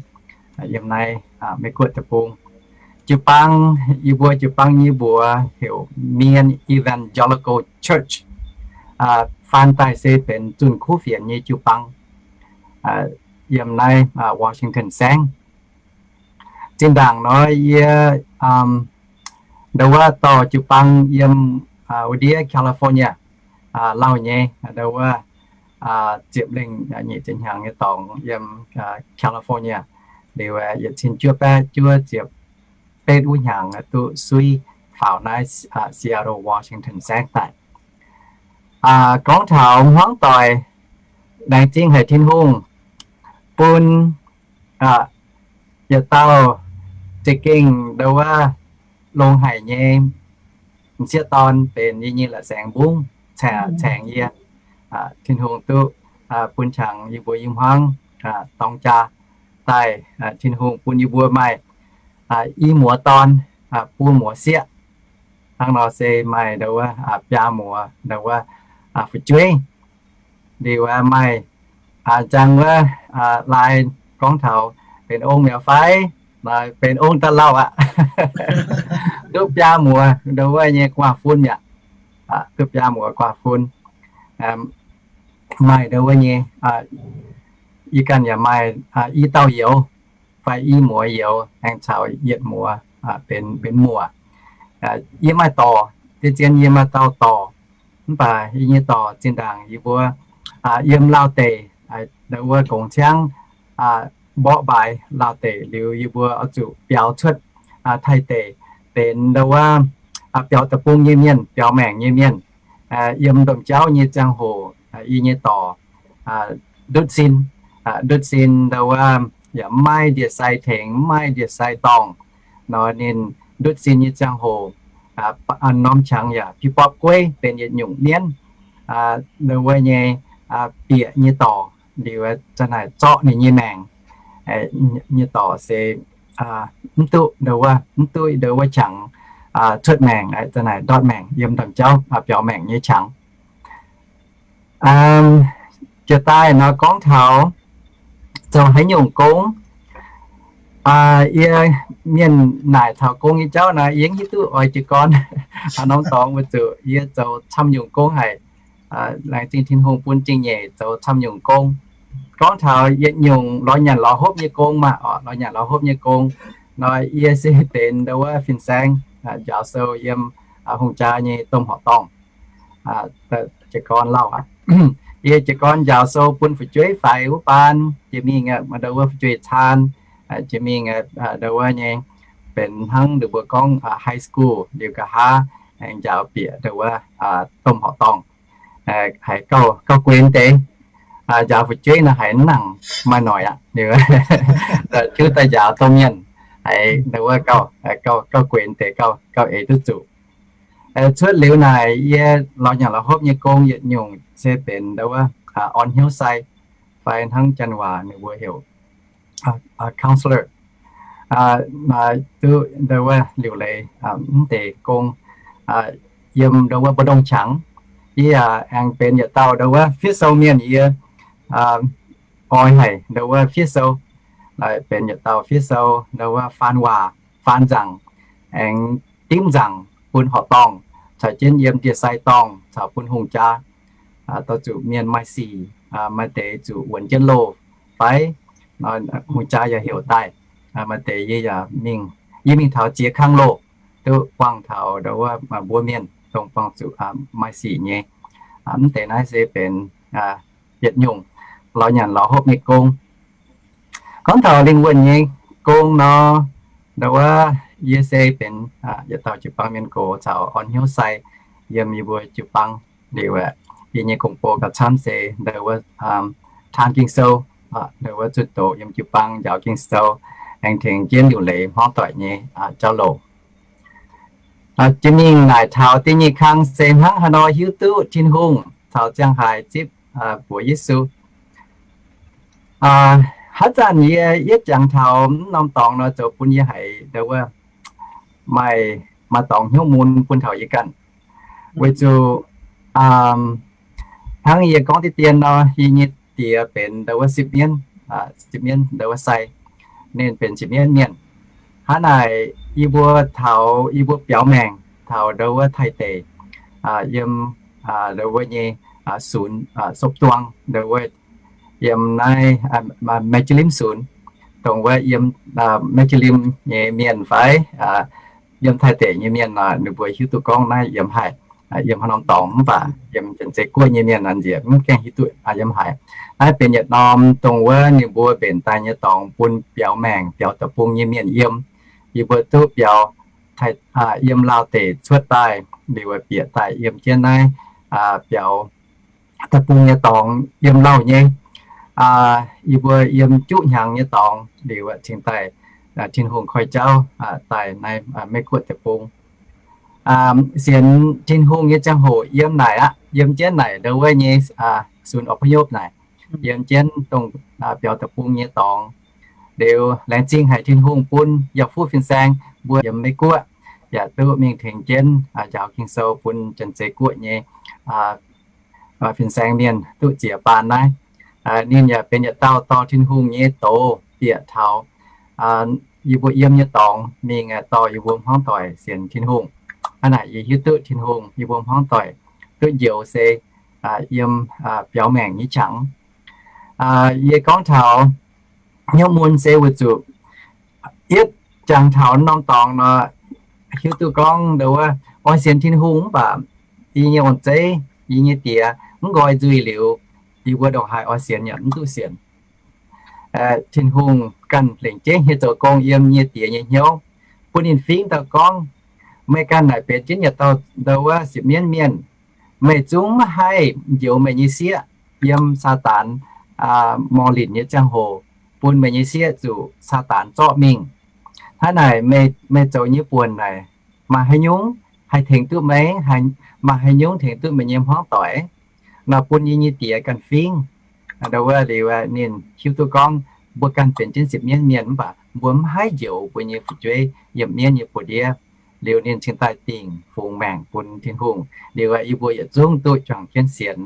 yiem naaiv Meiv-Guoqv deic-bung. Jiu-baang, yie mbuo jiu-baang nyei mbuox heuc Mien Evangelical Church, faan daaih se benx zunh kuv fienx nyei jiu-baang, yiem naaiv Washington saengv. Zinh ndaangc nor yie ndo wuov dorh jiu-baang yiem wuov ndiev California lauh nyei, ndo wuov ziepc lengh nyic ziepc hnyangx nyei dorngx yiem California. Liuz yietc cin juov baeqv juov ziepc betv wuov hnyangx duqv suiv faaux naaiv Seattle, Washington saengv daaih. Gorngv taux hmuangv doic, laengz zingh haic Tin-Hungh bun yietc dauh Za'gengh ndo wuov longx haic nyei m'sieqv dorn benx yie nyei la'saengx mbungv, caengx yie. Tin-Hungh duqv bun qangx yie mbuo i hmuangv dorng jaa daaih. Tin-Hungh bun yie mbuo maaih i muoz dorn, buo muoz sieqv. Hnangv nor se maaih ndo wuov biaa muoz ndo wuov fu'jueiv. Liuz maaih njang wuov lai gorngv taux benx ong mi'aqv fai, benx ong daaih lauh aqv. Duqv biaa muoz ndo wuov nyei gu'nguaaz-fun mi'aqv. Duqv biaa muoz gu'nguaaz-fun. Maaih ndo wuov nyei, yie ganh yaac maaih i dauh youz fai i muoz youz aengx caux yietc muoz benx, benx muoc. Yie maaih dorc, deix zien yie maaih dauh dorc. Mv baac yie nyei dorc zinh ndaangc yie mbuo yiem Laauh deic, ndo wuov gongx ciangv mborqv mbaaix Laauh deic liuz yie mbuo oix zuqc biaux cuotv Taiv deic benx ndo wuov biaux deic-bung nyei mienh, biaux maengc nyei mienh. Yiem domh jauv nyei ziangh hoc yie nyei dorc ndutv sin, ndutv sin ndo wuov yaac maiv ndie-sai tengx, maiv ndie-sai dorngh. Nor ninh ndutv sin nyei ziangh hoc, norm qangx yaac piv borpv gueiv benx yietc nyungc mienv ndo wuov nyei bieqc nyei dorc liuz za'naaic zorqv ninh nyei maengc. Nyei dorc se mv duqv ndo wuov, mv duqv ndo wuov qangx cuotv maengc, za'naaic ndortv maengc yiem domh jauv biaux maengc nyei qangx. Jiex daaih nor gorngv taux zoux haaix nyungc gong. Yie mienh naaic taux gong nyei jauv nor, yie hiuv duqv oix jiez gorn haaix norm dorngx, weic zuqc yie zoux camv nyungc gong haic. Laengz zingh Tin-Hungh bun zingh nyeic zoux camv nyungc gong. Gorngv taux yietc nyungc lorz nyanc lorz hopv nyei gong maah, lorz nyanc lorz hopv nyei gong nor, yie se benx ndo wuov fin-saeng, njaaux sou yiem hungh jaa nyei domh horqc dorngh. Jiez gorn lauh aqv. Yie jiez gorn njaaux sou bun fu'jueiv faix wuov baan, jiex mingh ndo wuov fu'jueiv caan, jiex mingh ndo wuov nyei benx hnangv ninh mbuo gorngv high school liuz nqa'haav aengx njaaux bieqc ndo wuov domh horqc dorngh. Haiz gauh, gauh guenx deix. Njaaux fu'jueiv nor haiz mv nangc maaih noic aqv. Tiuv daaih njaaux domh mienh haiz ndo wuov gauh, gauh guenx deix, gauh eix duqv zuqc. Cuotv liuz naaic yie lorz nyanc lorz hopv nyei gong yietc nyungc se benx ndo wuov orn hnyouv sai fai hnangv janx waac ninh mbuo heuc counselor. Duqv ndo wuov liuc leiz mv deix gong yiem ndo wuov mbu'ndongx qangx. Yie yaac aengx benx yietc dauh ndo wuov fiev sou mienh. Yie oix haic ndo wuov fiev sou, benx yietc dauh fiev sou ndo wuov faan waac, faan nzaangc, aengx dimv nzaangc bun horqc dorngh, caux jienv yiem ndie-sai dorngh caux bun hungh jaa. Dorh zuqc mienh maaih sic, maaih deix zuqc wuonx jienv loh fai hungh jaa yaac heuc daaih. Maaih deix yie yaac mingh, yie mingh taux ziex kang loh, duqv buangh taux ndo wuov mbuo mienh dongh buangh zuqc maaih sic nyei. Mv deix naaiv se benx yietc nyungc lorz nyanc lorz hopv nyei gong. Gorngv taux lingh wuonh nyei gong nor, ndo wuov yie se benx yietc dauh jiu-baang mienh gox caux orn hnyouv sai yiem yie mbuo jiu-baang. Liuz aeqv, yie nyei gong-bou gauh camv se ndo wuov taan Ging-Sou, ndo wuov zunh doz yiem jiu-baang njaaux Ging-Sou, aengx tengx jienv liuc leiz hmuangv doic nyei jauv-louc. Jiex mingh naaic taux da'nyeic kang se hnangv haaix nor hiuv duqv Tin-Hungh caux ziangh haaix zipv buoz Yesu. Haaix zanc yie, yie jangx taux mv norm dorngx nor zoux bun yie haiz ndo wuov maaih, maaih dorngx hnyouv mun bun taux yie ganh. Weic zuqc hnangv yie gorngv deix dien nor, yie nyei diex benx ndo wuov sipv mienv, sipv mienv ndo wuov sai, ninh benx sipv mienv mienh. Hnangv naaic yie mbuo taux yie mbuo biaux maengc taux ndo wuov Taiv deic, yiem ndo wuov nyei sunx, sopv-duang ndo wuov, yiem naaiv Meijilimv sunx, dongh wuov yiem Meijilimv nyei mienh fai yiem Taiv deic nyei mienh nor, ninh mbuo hiuv duqv gorngv naaiv yiem haaix, yiem haaix norm dorngx, mv baac yiem Janx-Zei Guoqv nyei mienh nor nziex mv gaengh hiuv duqv yiem haaix. Naaiv benx yietc norm dongh wuov ninh mbuo mbenc daaih nyei dorngx bun biaux maengc biaux deic-bung nyei mienh yiem. Yie mbuo duqv biaux yiem Laauh deic cuotv daaih, liuz bieqc daaih yiem jienv naaiv biaux deic-bung nyei dorngx yiem lauh nyei. Yie mbuo yiem juqv hnyangx nyei dorngx liuz cingx daaih Tin-Hungh koi jauv daaih naaiv Meiv Guoqv deic-bung. Sienx Tin-Hungh nyei ziangh hoc yiem naaic aqv, yiem jienv naaic ndau wuov nyei ศูนย์อพยพ naaic, yiem jienv dongh biaux deic-bung nyei dorngx. Liuz laengz zingh haic Tin-Hungh bun yaac fuqv fin-saeng mbuo yiem Meiv Guoqv yaac duqv mingh tengx jienv njaaux Ging-Sou bun Janx-Zei Guoqv nyei fin-saeng mienh duqv ziex baan naaiv. Ninh yaac benx yietc dauh dorh Tin-Hungh nyei doz bieqc taux yie mbuo yiem nyei dorngx mingh dorh yie mbuo hmuangv doic sienx Tin-Hungh. Hnangv naaic yie hiuv duqv Tin-Hungh yie mbuo hmuangv doic duqv njoux se yiem biaux maengc nyei qangx. Yie gorngv taux hnyouv mun se weic zuqc yietv jangx taux norm dorngx nor, hiuv duqv gorngv ndau wuov oix sienx Tin-Hungh mv baac yie nyei ong-zeiv, yie nyei diex mv nqoi nzuih liuz, yie mbuo ndongc haaix oix sienx yaac mv duqv sienx. Tin-Hungh ganh lengc jeiv nyei zoux gong yiem yie nyei diex nyei hnyouv, bun ninh fingx dauh gorngv, meih ganh naaic benx jienv yietc dauh ndau wuov siepv-mienv mienh, meih zungv maiv haih njoux meih nyei sieqv yiem Saadaan morh linc nyei ziangh hoc bun meih nyei sieqv zuqc Saadaan zorqv mingh. Hnangv naaic meih zoux nyei buonc naaic maaih haaix nyungc haih tengx duqv meih? Maaih haaix nyungc tengx duqv meih nyei hmuangv doic? Nor bun yie nyei diex ganh fingx. Ndau wuov liuz ninh hiuv duqv gorngv mbuo ganh benx jienv siepv-mienv mienh mv baac mbuo mv haih njoux mbuo nyei fu'jueiv yiem mienv nyei buoz-ndiev. Liuz ninh cingx daaih dingc fungx maengc bun Tin-Hungh. Liuz yie mbuo yietc zungv duqv juangc jienv sienx.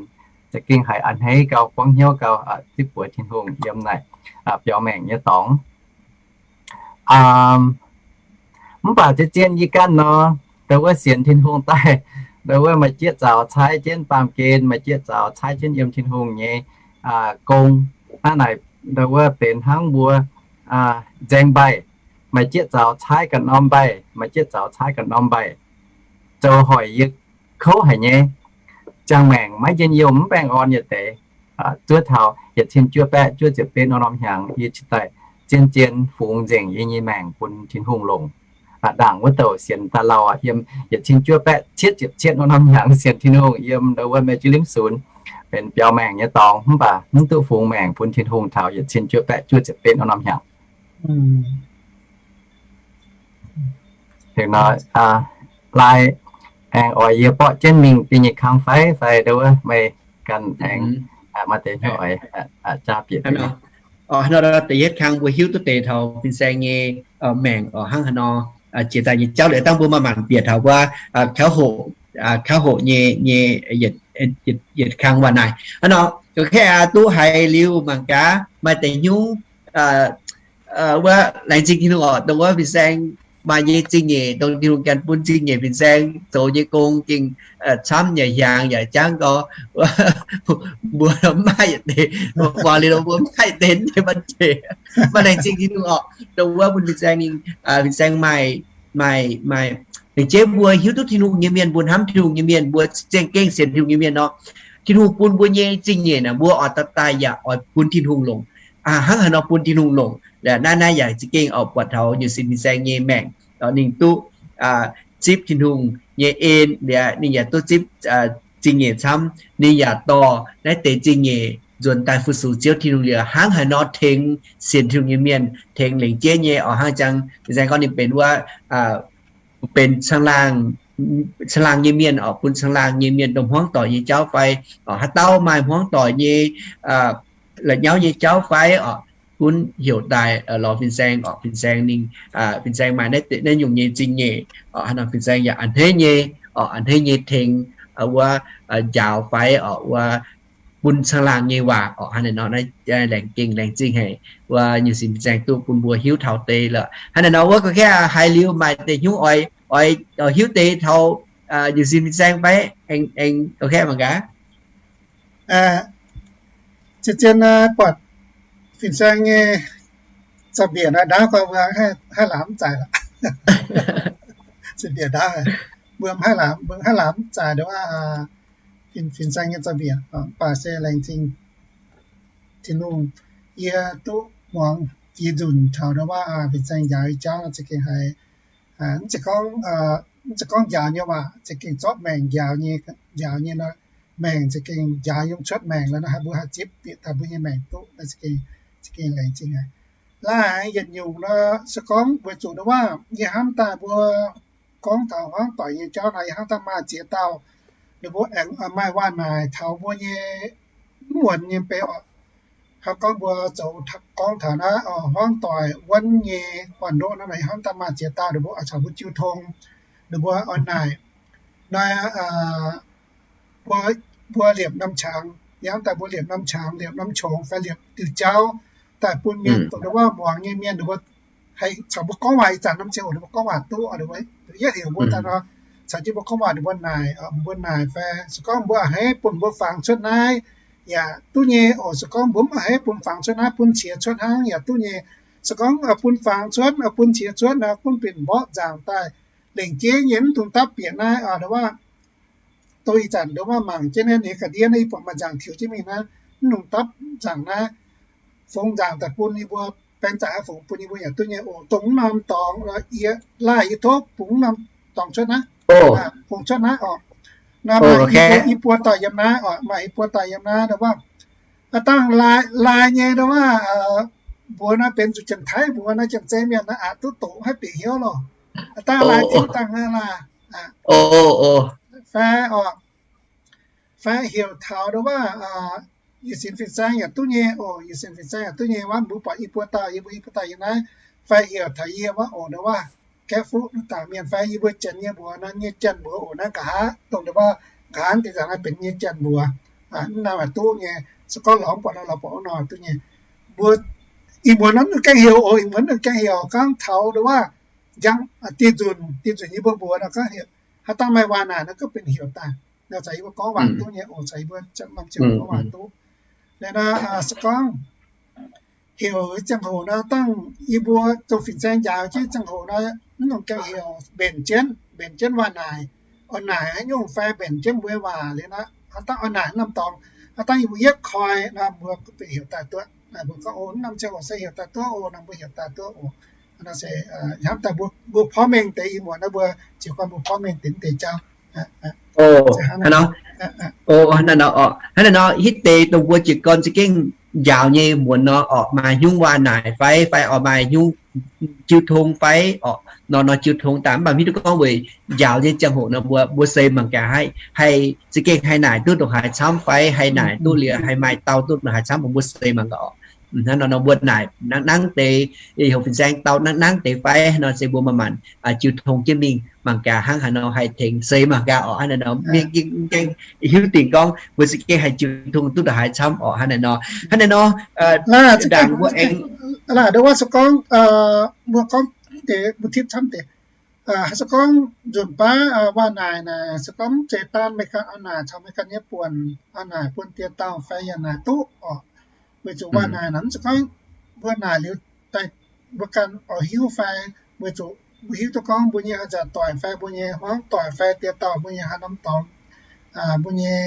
Za'gengh haiz a'hneiv gau, buangv hnyouv gau, zipv buoz Tin-Hungh yiem naaic biaux maengc nyei dorngx. Mv baac zien-zien yie ganh nor, ndau wuov sienx Tin-Hungh daaih, ndau wuov maaih jieqv zaux caaiv jienv baamh gen, maaih jieqv zaux caaiv jienv yiem Tin-Hungh nyei gong. Hnangv naaic ndau wuov benx hnangv mbuo nzaeng mbaih, maaih jieqv zaux caaiv ganh norm mbaih, maaih jieqv zaux caaiv ganh norm mbaih, zoux hoic yie kouv haic nyei. Ziangh maengc maiv njien-youh mv baengh orn yietc deix, zuov taux yietc cin juov baeqv juov ziepc betv norm-norm hnyangx yie cingx daaih zien-zien fungx nzengc yie nyei maengc bun Tin-Hungh longc. Ndaangc wuov douc sienx daaih lauh yiem yietc cin juov baeqv cietv ziepc cietv norm-norm hnyangx sienx Tin-Hungh yiem ndau wuov Meiv Jiv Limv Sunx, benx biaux maengc nyei dorngx mv baac mv duqv fungx maengc bun Tin-Hungh taux yietc cin juov baeqv juov ziepc betv norm-norm hnyangx. Nor, lai, aengx oix yie borqv jienv mingh da'nyeic kang fai, fai ndau wuov meih ganh aengx maaih deix hnyouv oix jaa bieqc. Da'yietv kang mbuo hiuv duqv deix taux fin-saeng nyei maengc oc hnangv haaix nor, jiex daaih nyei jauv liuz dangh mbuo maaih maanc bieqc taux wuov kaux hoqc nyei, nyei yietc kang waac naaic. Hnangv nor, ga'kaeqv aqv, duqv haiz liuz mangc gaax maaih deix hnyouv wuov laengz zingh Tin-Hungh oc, dongh wuov fin-saeng maaih nyei zingh nyeic, dongh Tin-Hungh ganh bun zingh nyeic fin-saeng zoux nyei gong gengh camv yaac hiaangx yaac jangv gau. Mbuo mv maaih yietc deix, muangx liuz mbuo mv maaih yietc deix nyei ban zeic. Maaih laengz zingh Tin-Hungh oc, dongh wuov bun fin-saeng ninh, fin-saeng maaih, maaih, maaih, lengc jeiv mbuo hiuv duqv Tin-Hungh nyei mienh, mbuo hnamv Tin-Hungh nyei mienh, mbuo za'gengh sienx Tin-Hungh nyei mienh nor, Tin-Hungh bun mbuo nyei zingh nyeic naaic mbuo oix daaih daaih yaac oix bun Tin-Hungh longc. Hnangv haaix nor bun Tin-Hungh longc? Naaiv naaiv yaac za'gengh oix buatc taux nyungc sin fin-saeng nyei maengc, ninh duqv zipv Tin-Hungh nyei en liuz ninh yaac duqv zipv zingh nyeic camv, ninh yaac dorh naaiv deix zingh nyeic nzuonx daaih fu-sux Ziouv Tin-Hungh liuz hnangv haaix nor tengx sienx Tin-Hungh nyei mienh, tengx lengc jeiv nyei oc. Hnangv jang fin-saeng gorngv ninh benx wuov benx caangh laangh nyei mienh oc, bun caangh laangh nyei mienh dongh hmuangv doic nyei jauv fai oc, haaix dauh maaih hmuangv doic nyei la'nyauv nyei jauv fai oc, gunv heuc daaih lorz fin-saeng oc. Fin-saeng ninh, fin-saeng maaih naaiv nyungc nyei zingh nyeic oc, haaix nor fin-saeng yaac a'hneiv nyei oc, a'hneiv nyei tengx wuov njaaux fai oc, wuov bun caangh laangh nyei waac oc. Hnangv naaiv nor naaiv laengz gengh laengz zingh haic wuov nyungc sin fin-saeng duqv bun mbuo hiuv taux deix lorqc. Hnangv naaiv nor wuov ga'kaeqv haiz liuz maaih deix hnyouv oix, oix hiuv deix taux nyungc sin fin-saeng fai? Aengx ga'kaeqv mangc gaax. Zien-zien buatc fin-saeng nyei zaux-mbiec naaiv ndaauv gorngv mbuo haih lamz mv zaaic lorqc. Zaux-mbiec ndaauv mbuo haih lamz, mbuo haih lamz mv zaaic ndongc wuov fin-saeng nyei zaux-mbiec, mv baac se laengz zingh Tin-Hungh, yie duqv muangx jiex nzunc taux ndongc wuov fin-saeng njaaux nyei jauv za'gengh haiz mv zeiz gorngv, mv zeiz gorngv njaaux nyei waac, za'gengh zorqv maengc njaaux nyei, njaaux nyei nor, maengc za'gengh njaaux yiem cuotv maengc lorqc nor, haih mbuo haih zipv bieqc daaih mbuo nyei maengc duqv, za'gengh, za'gengh laengz zingh haic. Laaix yietc nyungc nor, se gorngv weic zuqc nduov waac yie hnamv daaih mbuo gorngv taux hmuangv doic nyei jauv naaic, yie hnamv daaih maaih ziex dauh ninh mbuo aengx maaih waac-naaic taux mbuo nyei mv muonz nyei bei oc. Hnangv gorngv mbuo zoux gorngv taux naaiv hmuangv doic wuonv nyei buonv-ndoqv naaiv, yie hnamv daaih maaih ziex dauh ninh mbuo caux mbuo jiu tong, ninh mbuo oix naaic nor, mbuo liepc norm qangx, yie hnamv daaih mbuo liepc norm qangx, liepc norm qongx fai liepc diuh jauv daaih bun mienh dongh nduov waac muangx nyei mienh ninh mbuo haih caux mbuo gorngv waac ih zanc norm ziangh hoc ninh mbuo gorngv waac duqv, yietv heuc mbuo daaih nor, caux jienv mbuo gorngv waac ninh mbuo naaic, mbuo naaic fai se gorngv mbuo a'hneiv bun mbuo fangx cuotv naaiv yaac duqv nyei oc. Se gorngv mbuo mv a'hneiv bun fangx cuotv naaiv, bun qiex cuotv hnangv yaac duqv nyei. Se gorngv bun fangx cuotv, bun qiex cuotv nor, gunv binc mborqv nzaangc daaih lengc jeiv nyei mv dungx dapv bieqc naaiv, nduov waac, dongh ih zanc nduov waac mangc jienv naaiv nyei ga'ndiev naaiv, yie buatc maaih nzaangc tiux jienv mingh naaiv, mv dungx dapv nzaangc naaiv, fongx nzaangc daaih bun yie mbuo, baeng nzaangc fongx bun yie mbuo yaac duqv nyei oc. Dongh mv norm dorngx, yie laaih yie tov bungx mv norm dorngx cuotv naaiv, bungx cuotv naaiv oc. Nor maaih i buo dauh yiem naaiv oc, maaih i buo dauh yiem naaiv, nduov waac, aav dangh laaix nyei, nduov waac, mbuox naaiv benx zuqc Janx-Taiv mbuox naaiv, Janx-Zei mienh naaiv aqc duqv doqc haiv bieqc hnyouv lorqc. Aav dangh laaix jienv dangh naaiv laaix fai oc, fai heuc taux nduov waac yietc sinx fin-saeng yaac duqv nyei oc. Yietc sinx fin-saeng yaac duqv nyei, waac mbuo buatc i buo dauh, yie mbuo i buo dauh yiem naaiv, fai heuc taux yie waac oc, nduov waac, Gaeqv Fuqv naaiv dangc mienh fai yie mbuo Janx nyei mbuox naaiv, nyei Janx mbuox oc, naaiv nqa'haav dongh nduov waac nqa'haav deix nzaangc naaiv benx nyei Janx mbuox. Mv naaiv yaac duqv nyei. Se gorngv lorz mv buatc nor, lorz buatc wuov nor duqv nyei. Mbuo ih muonz nor mv gaengh heuc oc, ih muonz mv gaengh heuc, gorngv taux nduov waac njang, dieh nzunc, dieh nzunc yie mbuo mbuox nor gorngv heuc, haaix dauh maaih waac naaic nor gorngv benx heuc daaih, nor caux yie mbuo gorngv waac duqv nyei oc, caux yie mbuo ziangh norm ziangh hoc gorngv waac duqv. Liuz nor, se gorngv heuc ziangh hoc nor, dangh yie mbuo dongh fin-saeng njaaux jienv ziangh hoc nor, mv nongc gaengh heuc, mbenc jienv, mbenc jienv waac naaic, oix naaic haaix nyungc fai mbenc jienv mbuo nyei waac liuz nor, haaix dauh oix naaic norm dorngx, haaix dauh yie mbuo yietv koi nor, mbuo benx heuc daaih duqv. Mbuo gorngv, O, norm ziangh hoc se heuc daaih duqv oc, nor mbuo heuc daaih duqv oc. Nor se hnamv daaih mbuo porv mengh deix, ih muonz naaiv mbuo jiez gorn mbuo porv mengh deix mv deix jauv. Hnangv naaiv nor, hnangv naaiv nor, hitv deix dongh mbuo jiez gorn za'gengh njaaux nyei muonz nor orqc, maaih haaix nyungc waac naaic fai, fai oix maaih haaix nyungc jiu tong fai orqc, nor nor jiu tong daaih. Mv baac hiuv duqv gorngv weic njaaux nyei ziangh hoc nor mbuo, mbuo seix mangc gaax haih, haih za'gengh haih naaic duqv ndongc haaix camv fai haih naaic duqv liuz haih maaih dau duqv ndongc haaix camv, mbuo seix mangc gaax orqc. Hnangv nor nor mbuo naaic nangv nangv deix, heuc fin-saeng dau nangv nangv deix fai nor se mbuo manc-manc jiu tong jienv mingh mangc gaax hnangv haaix nor haih tengx seix mangc gaax orqc. Hnangv naaiv nor mienh gengh hiuv dingc gorngv mbuo za'gengh haih jiu tong duqv ndongc haaix camv orqc. Hnangv naaiv nor, hnangv naaiv nor, ndaangc mbuo aengx nduov waac se gorngv, mbuo gorngv deix mbuo tipv camv deix. Se gorngv nzunc baav waac naaic naaic, se gorngv mv zeiz daan meih ganh oix naaic caux meih ganh nyei buonc, oix naaic bun die dauh fai yaac naaic duqv orqc. Weic zuqc waac naaic naaic mv zeiz gorngv mbuo naaic liuz daaih mbuo ganh oix hiuv fai, weic zuqc mbuo hiuv duqv gorngv mbuo nyei a'nziaauc doic fai mbuo nyei hmuangv doic fai die dauh mbuo nyei haaix norm dorngx, mbuo nyei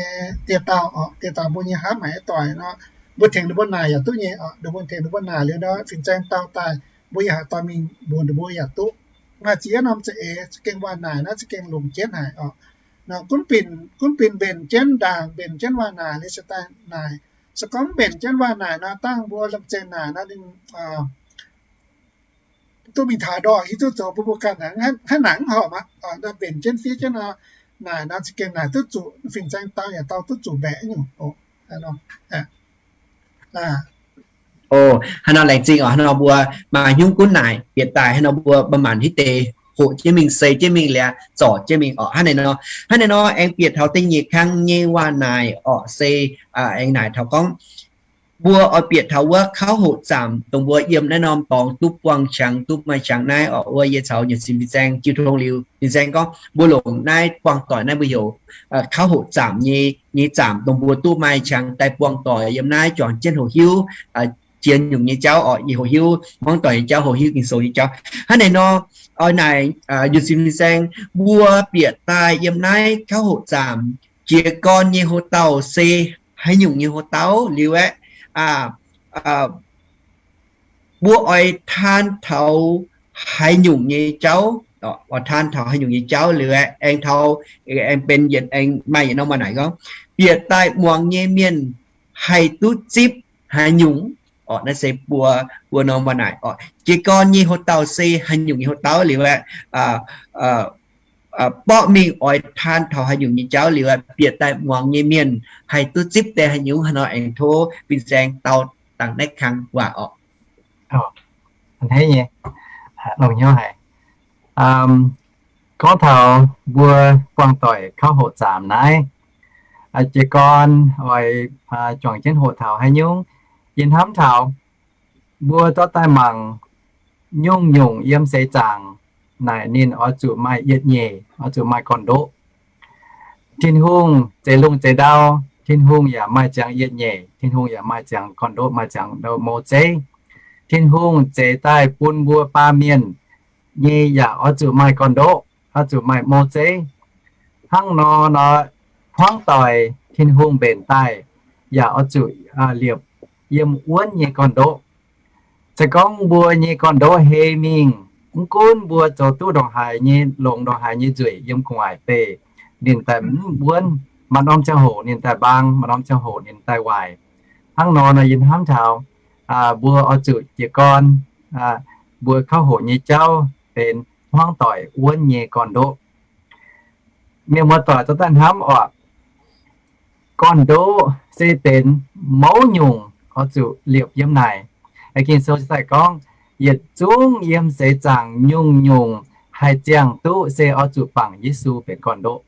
die dauh orqc, die dauh mbuo nyei hnamv haic doic nor, mbuo tengx ninh mbuo naaic yaac duqv nyei orqc. Ninh mbuo tengx ninh mbuo naaic liuz nor, fin-saeng dau daaih, mbuo yaac haih dorh mingh mbuox ninh mbuo yaac duqv. Maaih ziex norm za'eix za'gengh waac naaic naaiv za'gengh longc jienv haic orqc. Nor gunv binc, gunv binc mbenc jienv ndaangc, mbenc jienv waac naaic liuz se daaih naaic. Se gorngv mbenc jienv waac naaic nor, dangh mbuo lomh zeih naaic nor, ninh duqv mingh taux ndortv hiuv duqv zoux bun mbuo ganh hnangv naaic mv horpc aqv. Mbenc jienv fiev jienv nor, naaic nor za'gengh naaic duqv zuqc, fin-saeng dau yaac dau duqv zuqc mbaeqc nyungc. Hnangv nor laengz zingh oc. Hnangv nor mbuo maaih haaix nyungc gunv naaic bieqc daaih, hnangv nor mbuo manc-manc hitv deix hoqc jienv mingh, seix jienv mingh, liuz zorc jienv mingh orqc. Hnangv naaic nor, hnangv naaic nor aengx bieqc taux da'nyeic kang nyei waac naaic orqc, se aengx naaic taux gorngv mbuo oix bieqc taux wuov kauv hoqc zaamc dongh mbuo yiem naaiv norm dorngx duqv buangh qangx, duqv maaih qangx naaiv orqc. Wuov yie caux nyei sin fin-saeng jiu tong liuz, fin-saeng gorngv mbuo longc naaiv buangh doic naaiv mbuo heuc kauv hoqc zaamc nyei, nyei zaamc dongh mbuo duqv maaih qangx daaih buangh doic yiem naaiv juangc jienv hoqc hiuv jiex nyungc nyei jauv orqc, hoqc hiuv hmuangv doic nyei jauv, hoqc hiuv Ging-Sou nyei jauv. Hnangv naaic nor, oix naaic nyei sin fin-saeng, mbuo bieqc daaih yiem naaiv kauv hoqc zaamc jiez gorn nyei hoc dauh se haaix nyungc nyei hoc dauh liuz aeqv, mbuo oix taan taux haaix nyungc nyei jauv, oix taan taux haaix nyungc nyei jauv liuz aeqv, aengx taux, aengx benx yietc, aengx maaih yietc norm waac naaic gorngv, bieqc daaih muangx nyei mienh haih duqv zipv haaix nyungc, Orqc, naaiv se mbuo, mbuo norm waac naaic orqc. Jiez gorn nyei houx-dauh se haaix nyungc nyei houx-dauh liuz aeqv, borqv mingh oix taan taux haaix nyungc nyei jauv liuz aeqv, bieqc daaih muangx nyei mienh haih duqv zipv deix haaix nyungc haaix nor aengx tov fin-saeng dau dangh naaiv kang waac orqc. Hnangv nyei, longx hnyouv haic. Gorngv taux mbuo buangh doic kauv hoqc zaamc naaiv, jiez gorn oix juangc jienv hoqc taux haaix nyungc, yie hnamv taux mbuo dorh daaih mangc nyungc-nyungc yiem seix zaangc naaic ninh oix zuqc maaih yietc nyeic, oix zuqc maaih gorn-ndoqv. Tin-Hungh zeix lungh zeix ndau, Tin-Hungh yaac maaih ziangx yietc nyeic, Tin-Hungh yaac maaih ziangx gorn-ndoqv, maaih ziangx mouz zeiv. Tin-Hungh zeix daaih bun mbuo baamh mienh nyei yaac oix zuqc maaih gorn-ndoqv, oix zuqc maaih mouz zeiv. Hnangv nor nor, hmuangv doic Tin-Hungh mbenc daaih yaac oix zuqc liepc yiem wuonv nyei gorn-ndoqv. Se gorngv mbuo nyei gorn-ndoqv hei mingh, mv gunv mbuo zoux duqv ndongc haaix nyei, longc ndongc haaix nyei nzueic yiem gu'nguaaic beih, ninh daaih mv wuonv. Maaih norm ziangh hoc ninh daaih mbaang, maaih norm ziangh hoc ninh daaih waaic. Hnangv nor nor yie hnamv taux mbuo oix zuqc jiez gorn mbuo kauv hoqc nyei jauv benx hmuangv doic wuonv nyei gorn-ndoqv. Mienh muoz-doic dorh daaih hnamv orqc, gorn-ndoqv se benx mouz nyungc oix zuqc liepc yiem naaic. Ging-Sou daaih gorngv, yietc zungv yiem seix zaangc nyungc-nyungc haih ziangh duqv se oix zuqc bangc Yesu benx gorn-ndoqv.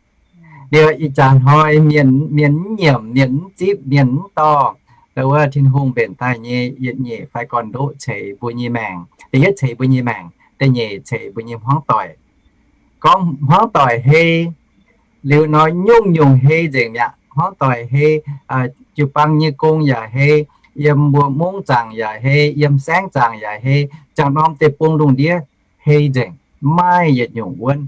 Liuz ih jaax hnoi mienh, mienh mv nyiemc, mienh mv zipv, mienh mv dorh, ndo wuov Tin-Hungh mbenc daaih nyei yietc nyeic fai gorn-ndoqv ceix mbuo nyei maengc. Da'yietv ceix mbuo nyei maengc, da'nyeic ceix mbuo nyei hmuangv doic. Gorngv hmuangv doic hei liuz nor, nyungc-nyungc hei nzengc mi'aqv. Hmuangv doic hei, jiu-baang nyei gong yaac hei, yiem mbuo mungv zaangc yaac hei, yiem saengv zaangc yaac hei, ziangh norm deic-bung lungh ndiev hei nzengc, mv maaih yietc nyungc wuonv.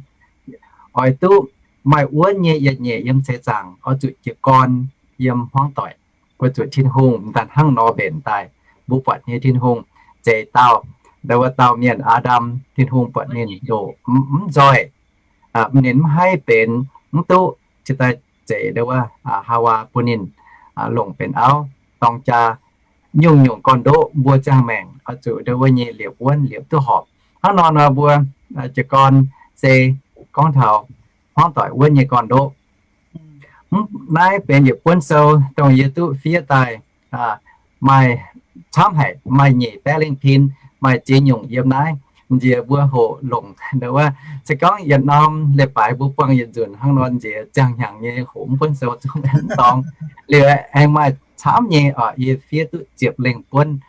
Oix duqv maaih wuonv nyei yietc nyeic yiem seix zaangc, oix zuqc jiez gorn yiem hmuangv doic, weic zuqc Tin-Hungh m'daaih hnangv nor mbenc daaih. Mbuo buatc nyei Tin-Hungh zeix dauh, ndo wuov dauh mienh Aa^ndam, Tin-Hungh buatc ninh ndoqc mv nzoih, ninh mv haih benx, mv duqv, cingx daaih zeix ndo wuov Haawaa bun ninh longc benx auv dorng jaa. Nyungc-nyungc gorn-ndoqv mbuo ziangh maengc oix zuqc ndo wuov nyei liepc wuonv liepc duqv horpc. Hnangv nor nor mbuo jiez gorn se gorngv taux hmuangv doic wuonv nyei gorn-ndoqv. Naaiv benx yietc buonv sou dongh yie duqv fiev daaih, maaih camv haic, maaih nyeic baeqv lengh pin, maaih ziex nyungc yiem naaiv. Nziex mbuo hoqc longc ndo wuov, se gorngv yietc norm leiz-baaix mbuo buangh yietc nzunc hnangv nor, nziex ziangh hnyangx nyei hoqc mv buonv sou zungv mv dorngx. Liuz aengx maaih camv nyei oc, yie fiev duqv ziepc lengh buonv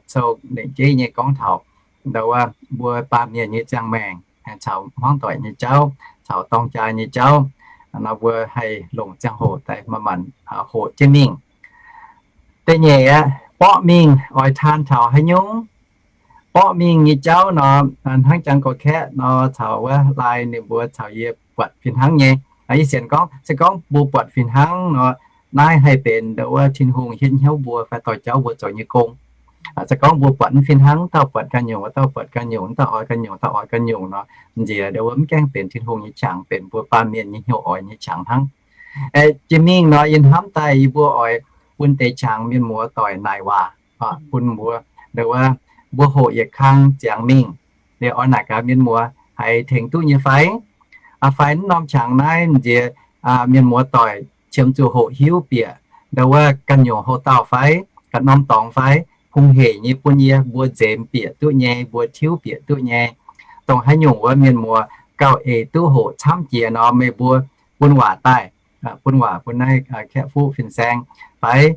sou lengc jeiv nyei gorngv taux ndo wuov mbuo baamh mienh nyei ziangh maengc caux hmuangv doic nyei jauv, caux dorng jaa nyei jauv. Nor mbuo haih longc ziangh hoc daaih manc-manc hoqc jienv mingh. Da'nyeic aeqv, borqv mingh oix taan taux haaix nyungc? Borqv mingh nyei jauv nor, hnangv jangx gorx-kaeqv nor caux wuov laai ninh mbuo caux yie buatc fih hnangv nyei. Yie sienx gorngv, se gorngv mbuo buatc fih hnangv nor, naaiv haih benx ndo wuov Tin-Hungh hietv hnyouv mbuo fai dorh jauv mbuo zoux nyei gong. Se gorngv mbuo buatc mv fih hnangv, wuov dauh buatc ganh nyungc, wuov dauh buatc ganh nyungc, wuov dauh oix ganh nyungc, wuov dauh oix ganh nyungc nor, nziex ndo wuov mv gaengh benx Tin-Hungh nyei qangx, benx mbuo baamh mienh nyei hnyouv oix nyei qangx hnangv. Jiex mingh nor yie hnamv daaih yie mbuo oix bun deix qangx mienh muoz doic naaic waac bun mbuo, ndo wuov mbuo hoqc yietc kang ziangx mingh, liuz oix naaic gaax mienh muoz haiz tengx duqv nyei fai? Fai mv norm qangx naaiv nziex mienh muoz doic qiemx zuqc hoqc hiuv bieqc ndo wuov ganh nyungc houx-dauh fai, ganh norm dorngx fai, hungh heic nyei bun yie mbuo nzemx bieqc duqv nyei, mbuo tiuv bieqc duqv nyei. Dongh haaix nyungc wuov mienh muoz gauh eix duqv hoqc camv jiex nor, meih mbuo bun waac daaih, bun waac bun naaiv kaeqv fuqv fin-saeng fai,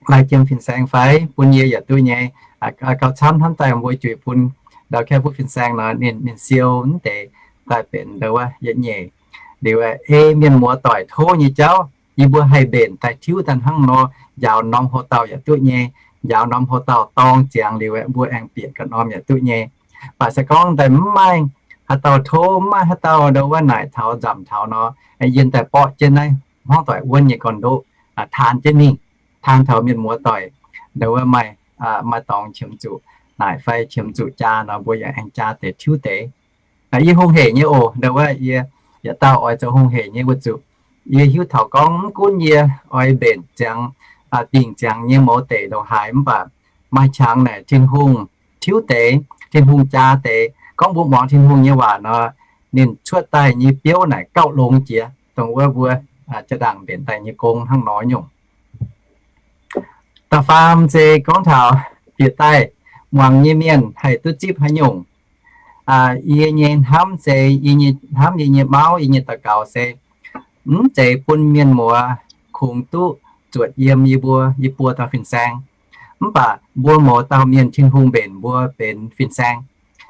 laai jiem fin-saeng fai, bun yie yaac duqv nyei. Gauh camv hnamv daaih mbuo juix bun ndau kaeqv fuqv fin-saeng nor, ninh, ninh siou mv deix daaih benx ndo wuov yietc nyeic. Liuz ei mienh muoz doic tov nyei jauv, yie mbuo haih mbenc daaih tiuv daaih hnangv nor, njaaux norm houx-dauh yaac duqv nyei, njaaux norm houx-dauh dorng ziangx liuz mbuo aengx bieqc ganh norm yaac duqv nyei. Baac se gorngv daaih mv maaih haaix dauh tov, mv maaih haaix dauh ndo wuov naaic taux nzamc taux nor, yie daaih borqv jienv naaiv hmuangv doic wuonv nyei gorn-ndoqv taan jienv mingh, taan taux mienh muoz doic ndo wuov maaih, maaih dorngx qiemx zuqc naaic fai qiemx zuqc jaa nor, mbuo yaac aengx jaa deix tiuv deix. Yie hungh heic nyei oc, ndo wuov yie yietc dauh oix zoux hungh heic nyei weic zuqc yie hiuv taux gorngv mv gunv yie oix mbenc ziangx, dingc ziangx nyei mouz deic ndongc haaix mv baac Maaih qangx naaic Tin-Hungh tiuv deix, Tin-Hungh jaa deix. Gorngv mbuo muangx Tin-Hungh nyei waac nor, ninh cuotv daaih nyei biouv naaic gauh longx jiex dongh wuov mbuo jaa-ndaangc mbenc daaih nyei gong hnangv nor nyungc. Da'faam se gorngv taux bieqc daaih muangx nyei mienh haih duqv zipv haaix nyungc. Yie nyei hnamv se, yie nyei hnamv, yie nyei mauv, yie nyei daux gaux se, mv zeiz bun mienh muoz kungx duqv zuotc yiem yie mbuo, yie mbuo dauh fin-saeng. Mv baac mbuo mouz dauh mienh Tin-Hungh mbenc mbuo benx fin-saeng.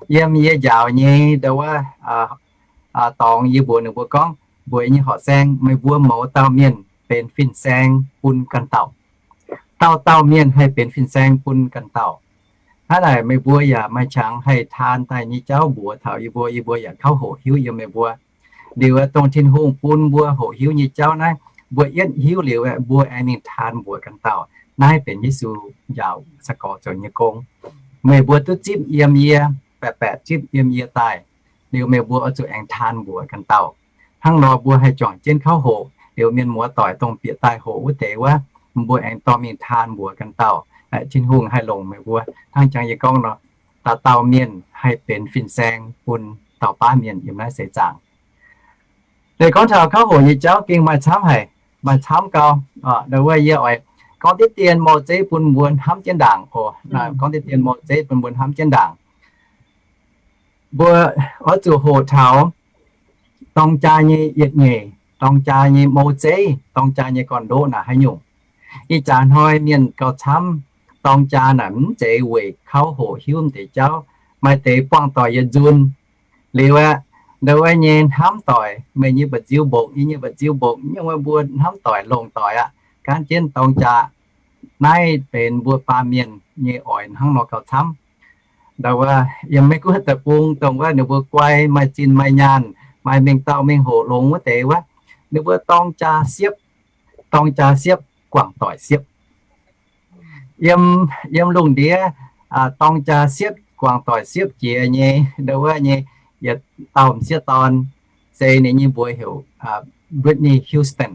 Yiem yie njaaux nyei ndau wuov dorngx yie mbuox ninh mbuo gorngv, mbuox yie nyei horqc saeng, meih mbuo mouz dauh mienh benx fin-saeng bun ganh dauh. Dauh dauh mienh haih benx fin-saeng bun ganh dauh. Hnangv naaic meih mbuo yaac maaih qangx haih taan daaih nyei jauv mbuox taux yie mbuo, yie mbuo yaac kauv hoqc hiuv yiem meih mbuo. Liuz aeqv, dongh Tin-Hungh bun mbuo hoqc hiuv nyei jauv naaiv, mbuo yietv hiuv liuz aeqv, mbuo aengx mingh taan mbuox ganh dauh. Naaiv benx Yesu njaaux sai-gorx zoux nyei gong. Meih mbuo duqv zipv yiem yie, baeqc baeqc zipv yiem yie daaih, liuz meih mbuo oix zuqc aengx taan mbuox ganh dauh. Hnangv nor mbuo haih juangc jienv kauv hoqc, liuz mienh muoz doic dongh bieqc daaih hoqc wuov deix wuov, mbuo aengx dorh mingh taan mbuox ganh dauh. Tin-Hungh haih longc meih mbuo hnangv jangx yie gorngv nor, dauh dauh mienh haih benx fin-saeng bun dauh baav mienh yiem naaiv seix zaangc. Liuz gorngv taux kauv hoqc nyei jauv gengh maaih camv haic, maaih camv gau. Ndau wuov yie oix gorngv diqv dien mou zeiv bun mbuo hnamv jienv ndaangc oc. Gorngv diqv dien mou zeiv bun mbuo hnamv jienv ndaangc. Mbuo oix zuqc hoqc taux dorng jaa nyei yietc nyeic, dorng jaa nyei mou zeiv, dorng jaa nyei gorn-ndoqv naaic haaix nyungc. Ih jaax hnoi mienh gauh camv dorng jaa naaic mv zeiz weic kauv hoqc hiuv mv deix jauv, maaih deix buangh doic yietc nzunc. Liuz aeqv, ndau wuov nyei hnamv doic, meih nyei mba'nziu mbongc, yie nyei mba'nziu mbongc, nyungc wuov mbuo hnamv doic longc doic aqv, gaanv jienv dorng jaa. Naaiv benx mbuo baamh mienh nyei oix hnangv nor gauh camv. Ndau wuov yiem Meiv Guoqv deic-bung dongh wuov ninh mbuo guai maaih zinh maaih nyaanh, maaih mengh dauh mengh hoc longx wuov deix wuov, ninh mbuo dorng jaa siepv, dorng jaa siepv, guangc doic siepv. Yiem, yiem lungh ndiev dorng jaa siepv, guangc doic siepv jiex nyei, ndau wuov nyei, yietc dauh m'sieqv dorn, se ninh nyei mbuox heuc Whitney Houston.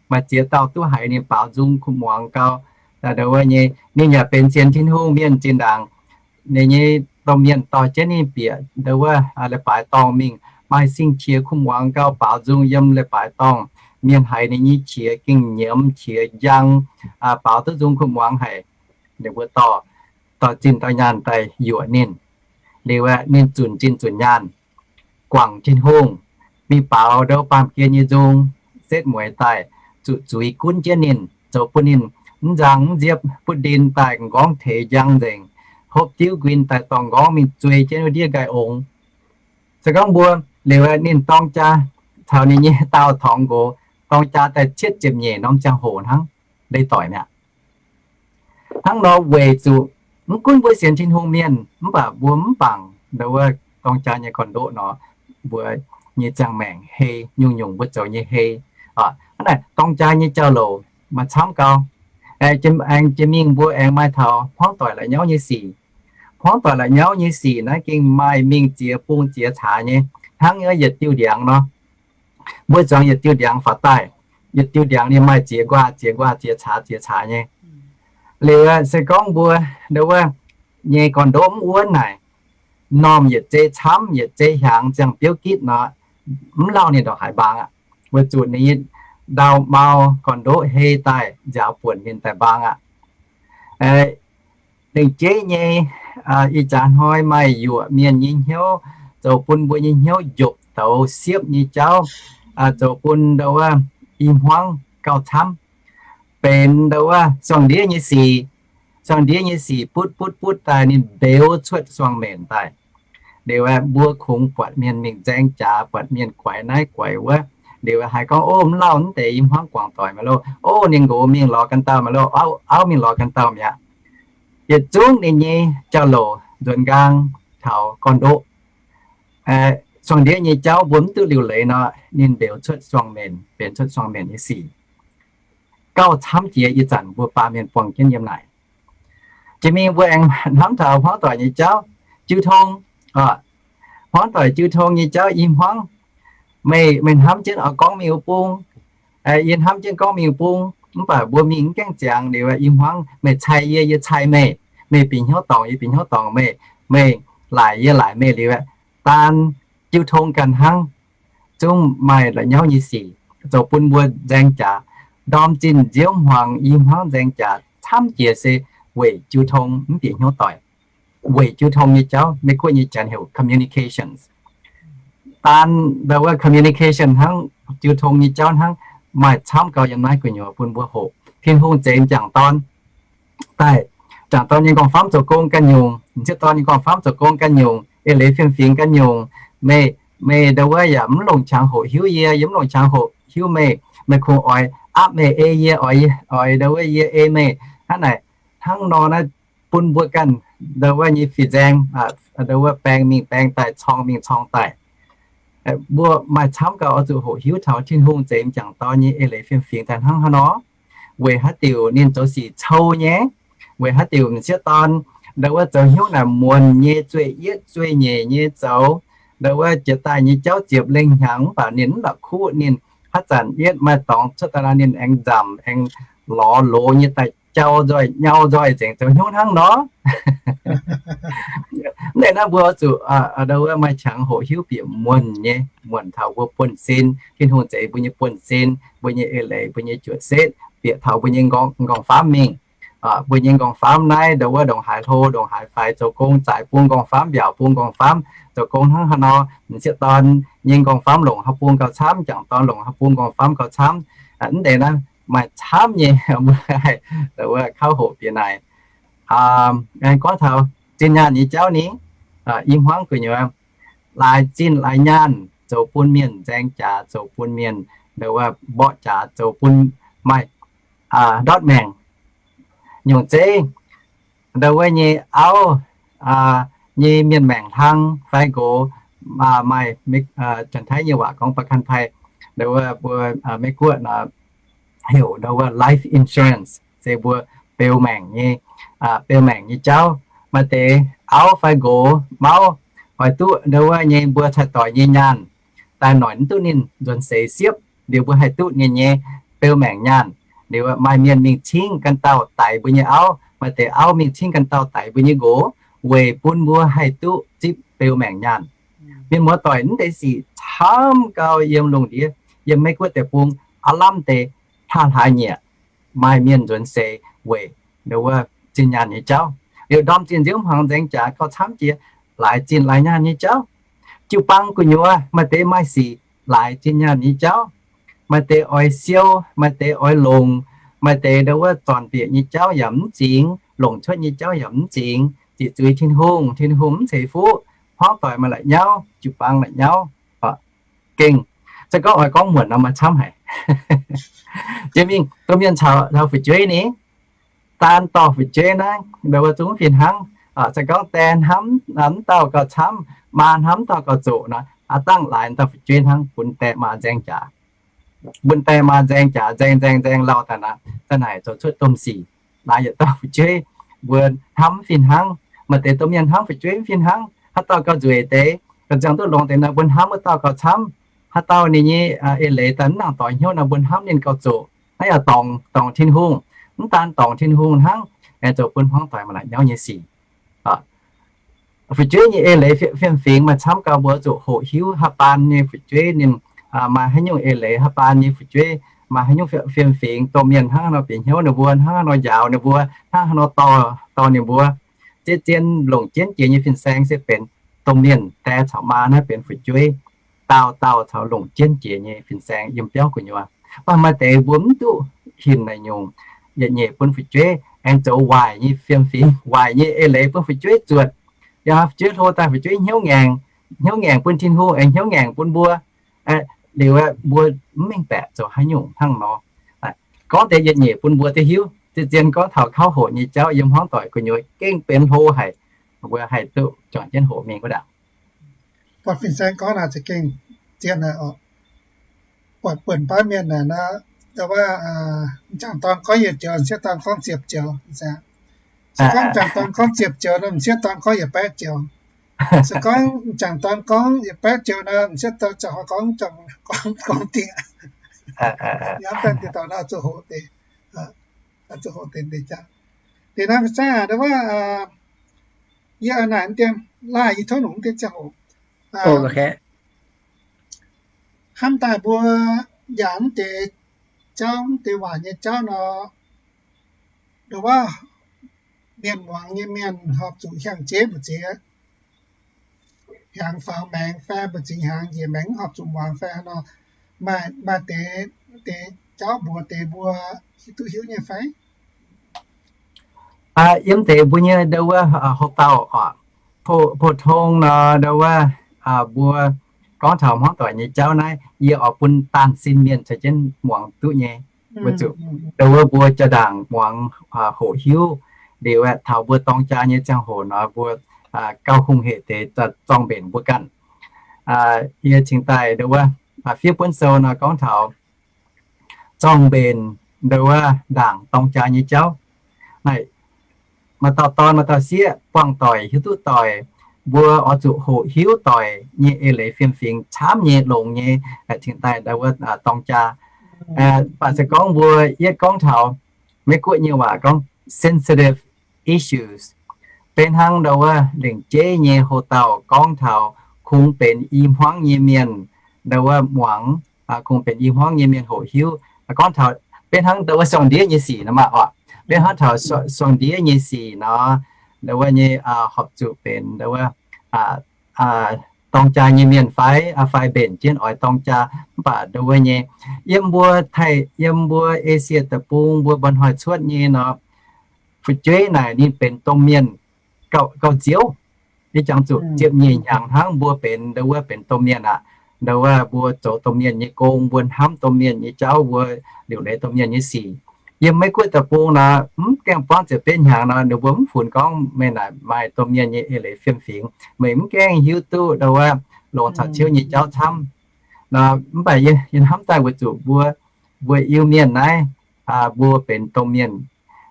Maaih ziex dauh duqv haiz ninh baaux nzung kuv muangx gau. Ndau wuov nyei ninh yaac benx sienx Tin-Hungh mienh zinh ndaangc. Ninh nyei domh mienh dorh jienv ninh bieqc ndau wuov leiz-baaix dorngh mingh, maaih sing qiex kuv muangx gau, baaux nzung yiem leiz-baaix dorngh. Mienh haiz ninh nyei qiex gengh nyiemz qiex njang, baaux duqv nzung kuv muangx haic. Ninh mbuo dorh, dorh zinh dorh nyaanh daaih yuoqc ninh. Liuz aeqv, ninh zunc zinh zunc nyaanh, guangc Tin-Hungh, mingh baaux ndau baamh gen nyei nzung, setv mueiz daaih, zuqc zuiz gunv jienv ninh, zoux bun ninh mv nzang mv nziepv, butv ndin daaih m'nqorngv teix njang nzengc, hopv diuv nquin daaih dorngh m'nqorngv mingh zuei jienv wuov ndiev nqaai ongx. Se gorngv mbuo liuz aeqv, ninh dorng jaa caux ninh nyei daauh torngx nqox, dorng jaa daaih cietv ziepc nyeic norm ziangh hoc hnangv, leih doic mi'aqv. Hnangv nor weic zuqc mv gunv mbuo sienx Tin-Hungh mienh mv baac mbuo mv bangc ndau wuov dorng jaa nyei gorn-ndoqv nor, mbuo nyei ziangh maengc hei, nyungc-nyungc mbuo zoux nyei hei. Hnangv naaic dorng jaa nyei jauv-louc maaih camv gau. Aengx jiex mingh mbuo aengx maaih taux hmuangv doic la'nyauv nyei sic. Hmuangv doic la'nyauv nyei sic naaiv gengh maaih mingh ziex bung ziex caax nyei, hnangv yietc diuh ndiangx nor. Mbuo zuangx yietc diuh ndiangx faaux daaih, yietc diuh ndiangx ninh maaih ziex nquaah ziex nquaah ziex caax ziex caax nyei. Liuz se gorngv mbuo ndau wuov nyei gorn-ndoqv mv wuonv naaic, m'normh yietc zei camv yietc zei hiaangx ziangh biouv gitv nor, mv lauh ninh ndongc haaix mbaang aqv. Weic zuqc ninh nyei ndau mau gorn-ndoqv hei daaih nziaaux buonc ninh daaih mbaang aqv. Lengc jeiv nyei, ih jaax hnoi maaih yuoqc mienh nyei hnyouv zoux bun mbuo nyei hnyouv njopc douz siepv nyei jauv, zoux bun ndau wuov i hmuangv gauh camv, benx ndau wuov suangx ndiev nyei sic. Suangx ndiev nyei sic butv butv butv daaih ninh mbeux cuotv suangx menc daaih. Liuz aeqv, mbuo kungx buatc mienh mingh nzaeng jaax, buatc mienh guaix naaiv guaix wuov. Liuz aeqv, haiz gorngv, Ov, mv lauh mv deix i hmuangv guangc doic maah loh. Ov, ninh nqox mingh lorz ganh dauh maah loh. Auv, auv mingh lorz ganh dauh mi'aqv. Yietc zungv ninh nyei jauv-louc nzuonx nqaang taux gorn-ndoqv, suangx ndiev nyei jauv mbuo mv duqv liuc leiz nor, ninh mbeux cuotv suangx menc, benx cuotv suangx menc nyei sic. Gauh camv jiex ih zanc mbuo baamh mienh buangh jienv yiem naaic. Jiex mingh mbuo aengx hnamv taux hmuangv doic nyei jauv, jiu tong. Hmuangv doic jiu tong nyei jauv, i hmuangv meih, meih hnamv jienv oix gorngv mingh wuov bung, yie hnamv jienv gorngv mingh wuov bung, mv baac mbuo mingh mv gaengh ziangx liuz, i hmuangv meih cai yie, yie cai meih. Meih bieqc hnyouv dorngc, yie bieqc hnyouv dorngc meih, meih laaic yie laaic meih liuz, daan jiu tong ganh hnangv, zungv maaih la'nyauv nyei sic zoux bun mbuo nzaeng jaax. Ndorm zinh nziouv hmuangx i hmuangv nzaeng jaax camv jiex se weic jiu tong mv bieqc hnyouv doic. Weic jiu tong nyei jauv, Meiv Guoqv nyei janx heuc communications. Daan ndau wuov communication hnangv, jiu tong nyei jauv hnangv, maaih camv gau yiem naaiv gu'nyuoz bun mbuo hoqc. Tin-Hungh zeix m'jangc dorn daaih, m'jangc dorn nyei nqorngv-famv zoux gong ganh nyungc, m'sieqv dorn nyei nqorngv-famv zoux gong ganh nyungc, eix leiz fiem-fingx ganh nyungc. Meih, meih ndau wuov yaac mv longc qangx hoqc hiuv yie, yie mv longc qangx hoqc hiuv meih. Meih kungx oix aapv meih ei yie, oix, oix ndau wuov yie ei meih. Hnangv naaic, hnangv nor naaiv bun mbuo ganh ndau wuov nyei fih nzaeng, ndau wuov baeng mingh baeng daaih, corng mingh corng daaih. Mbuo maaih camv gau oix zuqc hoqc hiuv taux Tin-Hungh zeix m'jangc dorn nyei eix leiz fiem-fingx daaih hnangv haaix nor, weic haaix diuc ninh zoux sic cou nyei, weic haaix diuc m'sieqv dorn ndau wuov zoux hnyouv naaic muonc nyei, zueih yietv zueih nyeic nyei zoux, ndau wuov jiex daaih nyei jauv ziepc lengh hnyangx, mv baac ninh mv la'kuqv. Ninh haaix zanc yietv maaih dorngx cuotv daaih nor, ninh aengx nzamc, aengx lorz loz nyei daaih jauv nzoih, nyauv nzoih, nzengc zoux hnyouv hnangv nor. Mv deix naaiv mbuo oix zuqc ndau wuov maaih qangx hoqc hiuv bieqc muonc nyei, muonc taux mbuo buonv-sin, Tin-Hungh zeix mbuo nyei buonv-sin, mbuo nyei eix leiz, mbuo nyei juoqc setv, bieqc taux mbuo nyei nqorngv, nqorngv-famv mingh. Mbuo nyei nqorngv-famv naaiv ndau wuov ndongc haaix hlo ndongc haaix faix zoux gong, zaaix bung nqorngv-famv, mbiaauc bung nqorngv-famv zoux gong hnangv haaix nor, m'sieqv dorn nyei nqorngv-famv longc haaix bung gauh camv, m'jangc dorn longc haaix bung nqorngv-famv gauh camv. Mv deix naaiv maaih camv nyei, mbuo haih ndau wuov kauv hoqc bieqc naaic. Aengx gorngv taux zinh nyaanh nyei jauv ni, i hmuangv gu'nyuoz laaix zinh laaix nyaanh zoux bun mienh nzaeng jaax, zoux bun mienh ndau wuov mborqv jaax, zoux bun maaih ndortv maengc. Nyungc zeiv ndau wuov nyei auv nyei mienh maengc hlang fai nqox, maaih Janx-Taiv nyei waac gorngv ประกันภัย, ndau wuov mbuo Meiv Guoqv nor heuc ndau wuov life insurance, se mbuo beu maengc nyei, beu maengc nyei jauv. Maaih deix auv fai nqox mauv oix duqv ndau wuov nyei mbuo cai-doic nyei nyaanh daaih noic mv duqv ninh nzuonx seix siepv, liuz mbuo haih duqv ninh nyei beu maengc nyaanh. Liuz maaih mienh mingh cingv ganh dauh daix mbuo nyei auv, maaih deix auv mingh cingv ganh dauh daix mbuo nyei nqox, weic bun mbuo haih duqv zipv beu maengc nyaanh. Mienh muoz-doic, mv deix sic camv gau yiem lungh ndiev, yiem Meiv Guoqv deic-bung aav lamh deix hlaax hlaax nyieqc maaih mienh nzuonx seix weic ndau wuov zinh nyaanh nyei jauv. Liuz ndorm zinh nziouv hmuangx nzaeng jaax gauh camv jiex laaix zinh laaix nyaanh nyei jauv. Jiu-baang gu'nyuoz maaih deix maaih sic laaix zinh nyaanh nyei jauv. Maaih deix oix siou, maaih deix oix longc, maaih deix ndau wuov zornc bieqc nyei jauv yaac mv zingx, longc cuotv nyei jauv yaac mv zingx, ziqc zuiz Tin-Hungh, Tin-Hungh mv ceix fuqv, hmuangv doic maaih la'nyauv, jiu-baang la'nyauv. Gengh se gorngv oix gorngv muonc nor maaih camv haic. Jiex mingh domh mienh caux fu'jueiv ni, daan dorh fu'jueiv naaiv ndau wuov zungv fih hnangv. Se gorngv die hnamv mv dauh gauh camv, maa hnamv mv dauh gauh zoqc nor, aav dangh laaix dauh fu'jueiv hnangv bun die maa nzaeng jaax. Bun die maa nzaeng jaax, nzaeng nzaeng nzaeng lauh daaih naaic, daaih naaic zoux cuotv domh sic. Laaix yietc dauh fu'jueiv mbuo hnamv fih hnangv. Maaih deix domh mienh hnamv fu'jueiv fih hnangv. Haaix dauh gauh nzueic deix, gauh ziangh duqv longx deix nor, mbuo hnamv wuov dauh gauh camv. Haaix dauh ninh nyei eix leiz daaih mv nangc doix hnyouv nor, mbuo hnamv ninh gauh zoqc. Naaiv yaac dorngc, dorngc Tin-Hungh. Mv daan dorngc Tin-Hungh hnangv, aengx zoux bun hmuangv doic maaih la'nyauv nyei sic. Fu'jueiv nyei eix leiz fiem-fingx maaih camv gau, mbuo zuqc hoqc hiuv haaix baan nyei fu'jueiv ninh maaih haaix nyungc eix leiz, haaix baan nyei fu'jueiv maaih haaix nyungc fiem-fingx, domh mienh hnangv haaix nor bieqc hnyouv ninh mbuo, hnangv haaix nor njaaux ninh mbuo, hnangv haaix nor dorh, dorh ninh mbuo. Zien-zien longc jienv jiex nyei fin-saeng se benx domh mienh, die caux maa naaiv benx fu'jueiv. Dauh dauh caux longc jienv jiex nyei fin-saeng yiem biauv gu'nyuoz. Mv baac maaih deix mbuo mv duqv hinc naaic nyungc, yietc nyeic bun fu'jueiv aengx zoux waaic nyei fiem-fingx, waaic nyei eix leiz bun fu'jueiv zuotc. Yaac fu'jueiv hlo daaih fu'jueiv hnyouv ngaengc, hnyouv ngaengc bun Tin-Hungh aengx hnyouv ngaengc bun mbuo. Liuz mbuo mv mengh baeqc zoux haaix nyungc hnangv nor. Gorngv deix yietc nyeic bun mbuo duqv hiuv. Zien-zien gorngv taux kauv hoqc nyei jauv yiem hmuangv doic gu'nyuoz gengh benx hlo haic. Mbuo haih duqv juangc jienv hoqc mingh wuov ndaangc. Buatc fin-saeng gorngv naaic za'gengh zien naaic oc. Buatc buonc baav mienh naaic nor, wuov, m'jangc dorn gorngv yietc joux, m'sieqv dorn gorngv ziepc joux. Se gorngv m'jangc dorn gorngv ziepc joux nor, m'sieqv dorn gorngv yietc baeqv joux. Se gorngv m'jangc dorn gorngv yietc baeqv joux nor, m'sieqv dorn ziouc hoic gorngv, gorngv, gorngv dieqc. Yaac daaih deix dorh nor zuqc hoqc deix, zuqc hoqc deix deix jauv. Deix naaiv zaah ndau wuov, yie naaic dien, laaih yie tov nungx dien ziangh hoc hnamv daaih mbuo njaaux deix jauv, deix waac nyei jauv nor, ndau wuov mienh muangx nyei mienh horpc zuqc hiaangx jeiv mbu'ziex hnyangx faaux maengx fai mbu'ziex hnyangx njiec maengx horpc zuqc muangx fai nor, maaih, maaih deix, deix jauv mbuox deix mbuo hiuv duqv hiuv nyei fai? Yiem deix mbuo nyei ndau wuov houx-dauh oc, pou-tong nor ndau wuov mbuo gorngv taux hmuangv doic nyei jauv naaiv, yie oix bun daanh sin mienh caux jienv muangx duqv nyei. Weic zuqc ndau wuov mbuo jaa-ndaangc muangx hoqc hiuv liuz aeqv, taux mbuo dorng jaa nyei ziangh hoc nor, mbuo gauh hungh heic deix zorng-mbenc mbuo ganh. Yie cingx daaih ndau wuov fiev buonv sou nor gorngv taux zorng-mbenc ndau wuov ndaangc dorng jaa nyei jauv. Naaiv maaih dauh dorn maaih dauh sieqv buangh doic hiuv duqv doic, mbuo oix zuqc hoqc hiuv doic nyei eix leiz fiem-fingx camv nyei longx nyei, cingx daaih ndau wuov dorng jaa. Mv baac se gorngv mbuo yietv gorngv taux Meiv-Guoqv nyei waac gorngv sensitive issues, beiv hnangv ndau wuov lengc jeiv nyei houx-dauh gorngv taux kungx benx i hmuangv nyei mienh ndau wuov muangx, kungx benx i hmuangv nyei mienh hoqc hiuv. Gorngv taux beiv hnangv ndau wuov suangx ndiev nyei sic nor maah oc. Beiv hnangv taux suangx ndiev nyei sic nor, ndau wuov nyei horpc zuqc benx ndau wuov dorng jaa nyei mienh fai, fai mbenc jienv oix dorng jaa. Mv baac ndau wuov nyei, yiem mbuo Taiv, yiem mbuo Esie Deic-Bung mbuo mba'hnoi cuotv nyei nor, fu'jueiv naaic ninh benx domh mienh gauh nziouv. Ih jangx zuqc ziepc nyeic hnyangx hnangv mbuo benx ndau wuov benx domh mienh aqv. Ndau wuov mbuo zoux domh mienh nyei gong, mbuo hnamv domh mienh nyei jauv, mbuo liuc leiz domh mienh nyei sic. Yiem Meiv-Guoqv Deic-Bung nor, mv gaengh buangv ziepc betv hnyangx nor, ninh mbuo mv funx gorngv meih naaic maaih domh mienh nyei eix leiz fiem-fingx, meih mv gaengh hiuv duqv ndau wuov longx caux ciouv nyei jauv camv. Nor mv baac yie hnamv daaih weic zuqc mbuo, mbuo Iu-Mienh naaiv, mbuo benx domh mienh,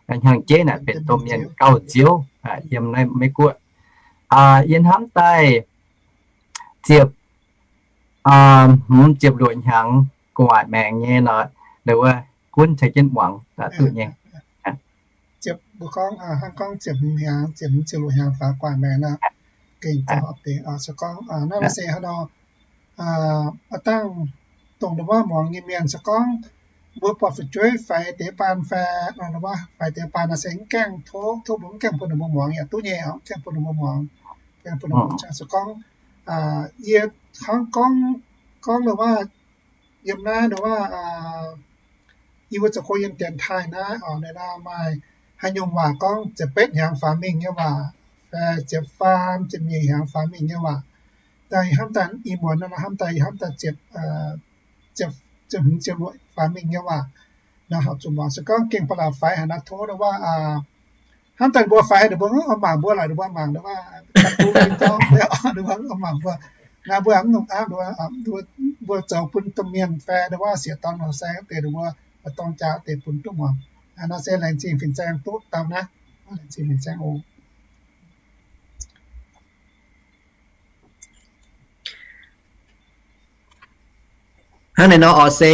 hnyangx-jeiv naaic benx domh mienh gauh nziouv yiem naaiv Meiv-Guoqv. Yie hnamv daaih ziepc, hmz ziepc luoqc hnyangx gu'nguaaic maengx nyei nor, ndau wuov gunv caux jienv muangx duqv nyei. Mbuo gorngv hnangv gorngv ziepc hmz hnyangx, ziepc hmz ziepc luoqc hnyangx faaux gu'nguaaic maengx nor, gengh zoux horpc deix. Se gorngv naaiv se hnangv nor, aa dangh dongh ndau wuov muangx nyei mienh se gorngv mbuo buatc fu'jueiv faix deix baan fai, ndau wuov faix deix baan nor se mv gaengh tov, tov mbuo mv gaengh bun ninh mbuo muangx yaac duqv nyei oc, mv gaengh bun ninh mbuo muangx, gaengh bun ninh mbuo muangx. Se gorngv yie hnangv gorngv, gorngv ndau wuov yiem naaiv ndau wuov yie mbuo zoux gong yiem dienx taaih naaiv oc, naaiv maaih haaix nyungc waac gorngv ziepc betv hnyangx faaux mingh nyei waac, fai ziepc faam ziepc nyeic hnyangx faaux mingh nyei waac. Daaih hnamv daaih ih muonz nor, hnamv daaih, hnamv daaih ziepc, ziepc hmz ziepc luoqc faaux mingh nyei waac nor, horpc zuqc muangx. Se gorngv gengh ba'laqc faix haic nor, tov ndau wuov hnamv daaih mbuo faix, ninh mbuo oix mangc mbuo laaix, ninh mbuo mangc ndau wuov, ninh mbuo oix mangc mbuo. Naaiv mbuo mv nongc aav, mbuo zoux bun domh mienh fai ndau wuov sieqv dorn nor, se deix ninh mbuo dorng jaa deix bun duqv muangx. Nor se laengz zingh fin-saeng duqv dauh naaiv. Laengz zingh fin-saeng oc. Hnangv naaiv nor oc se,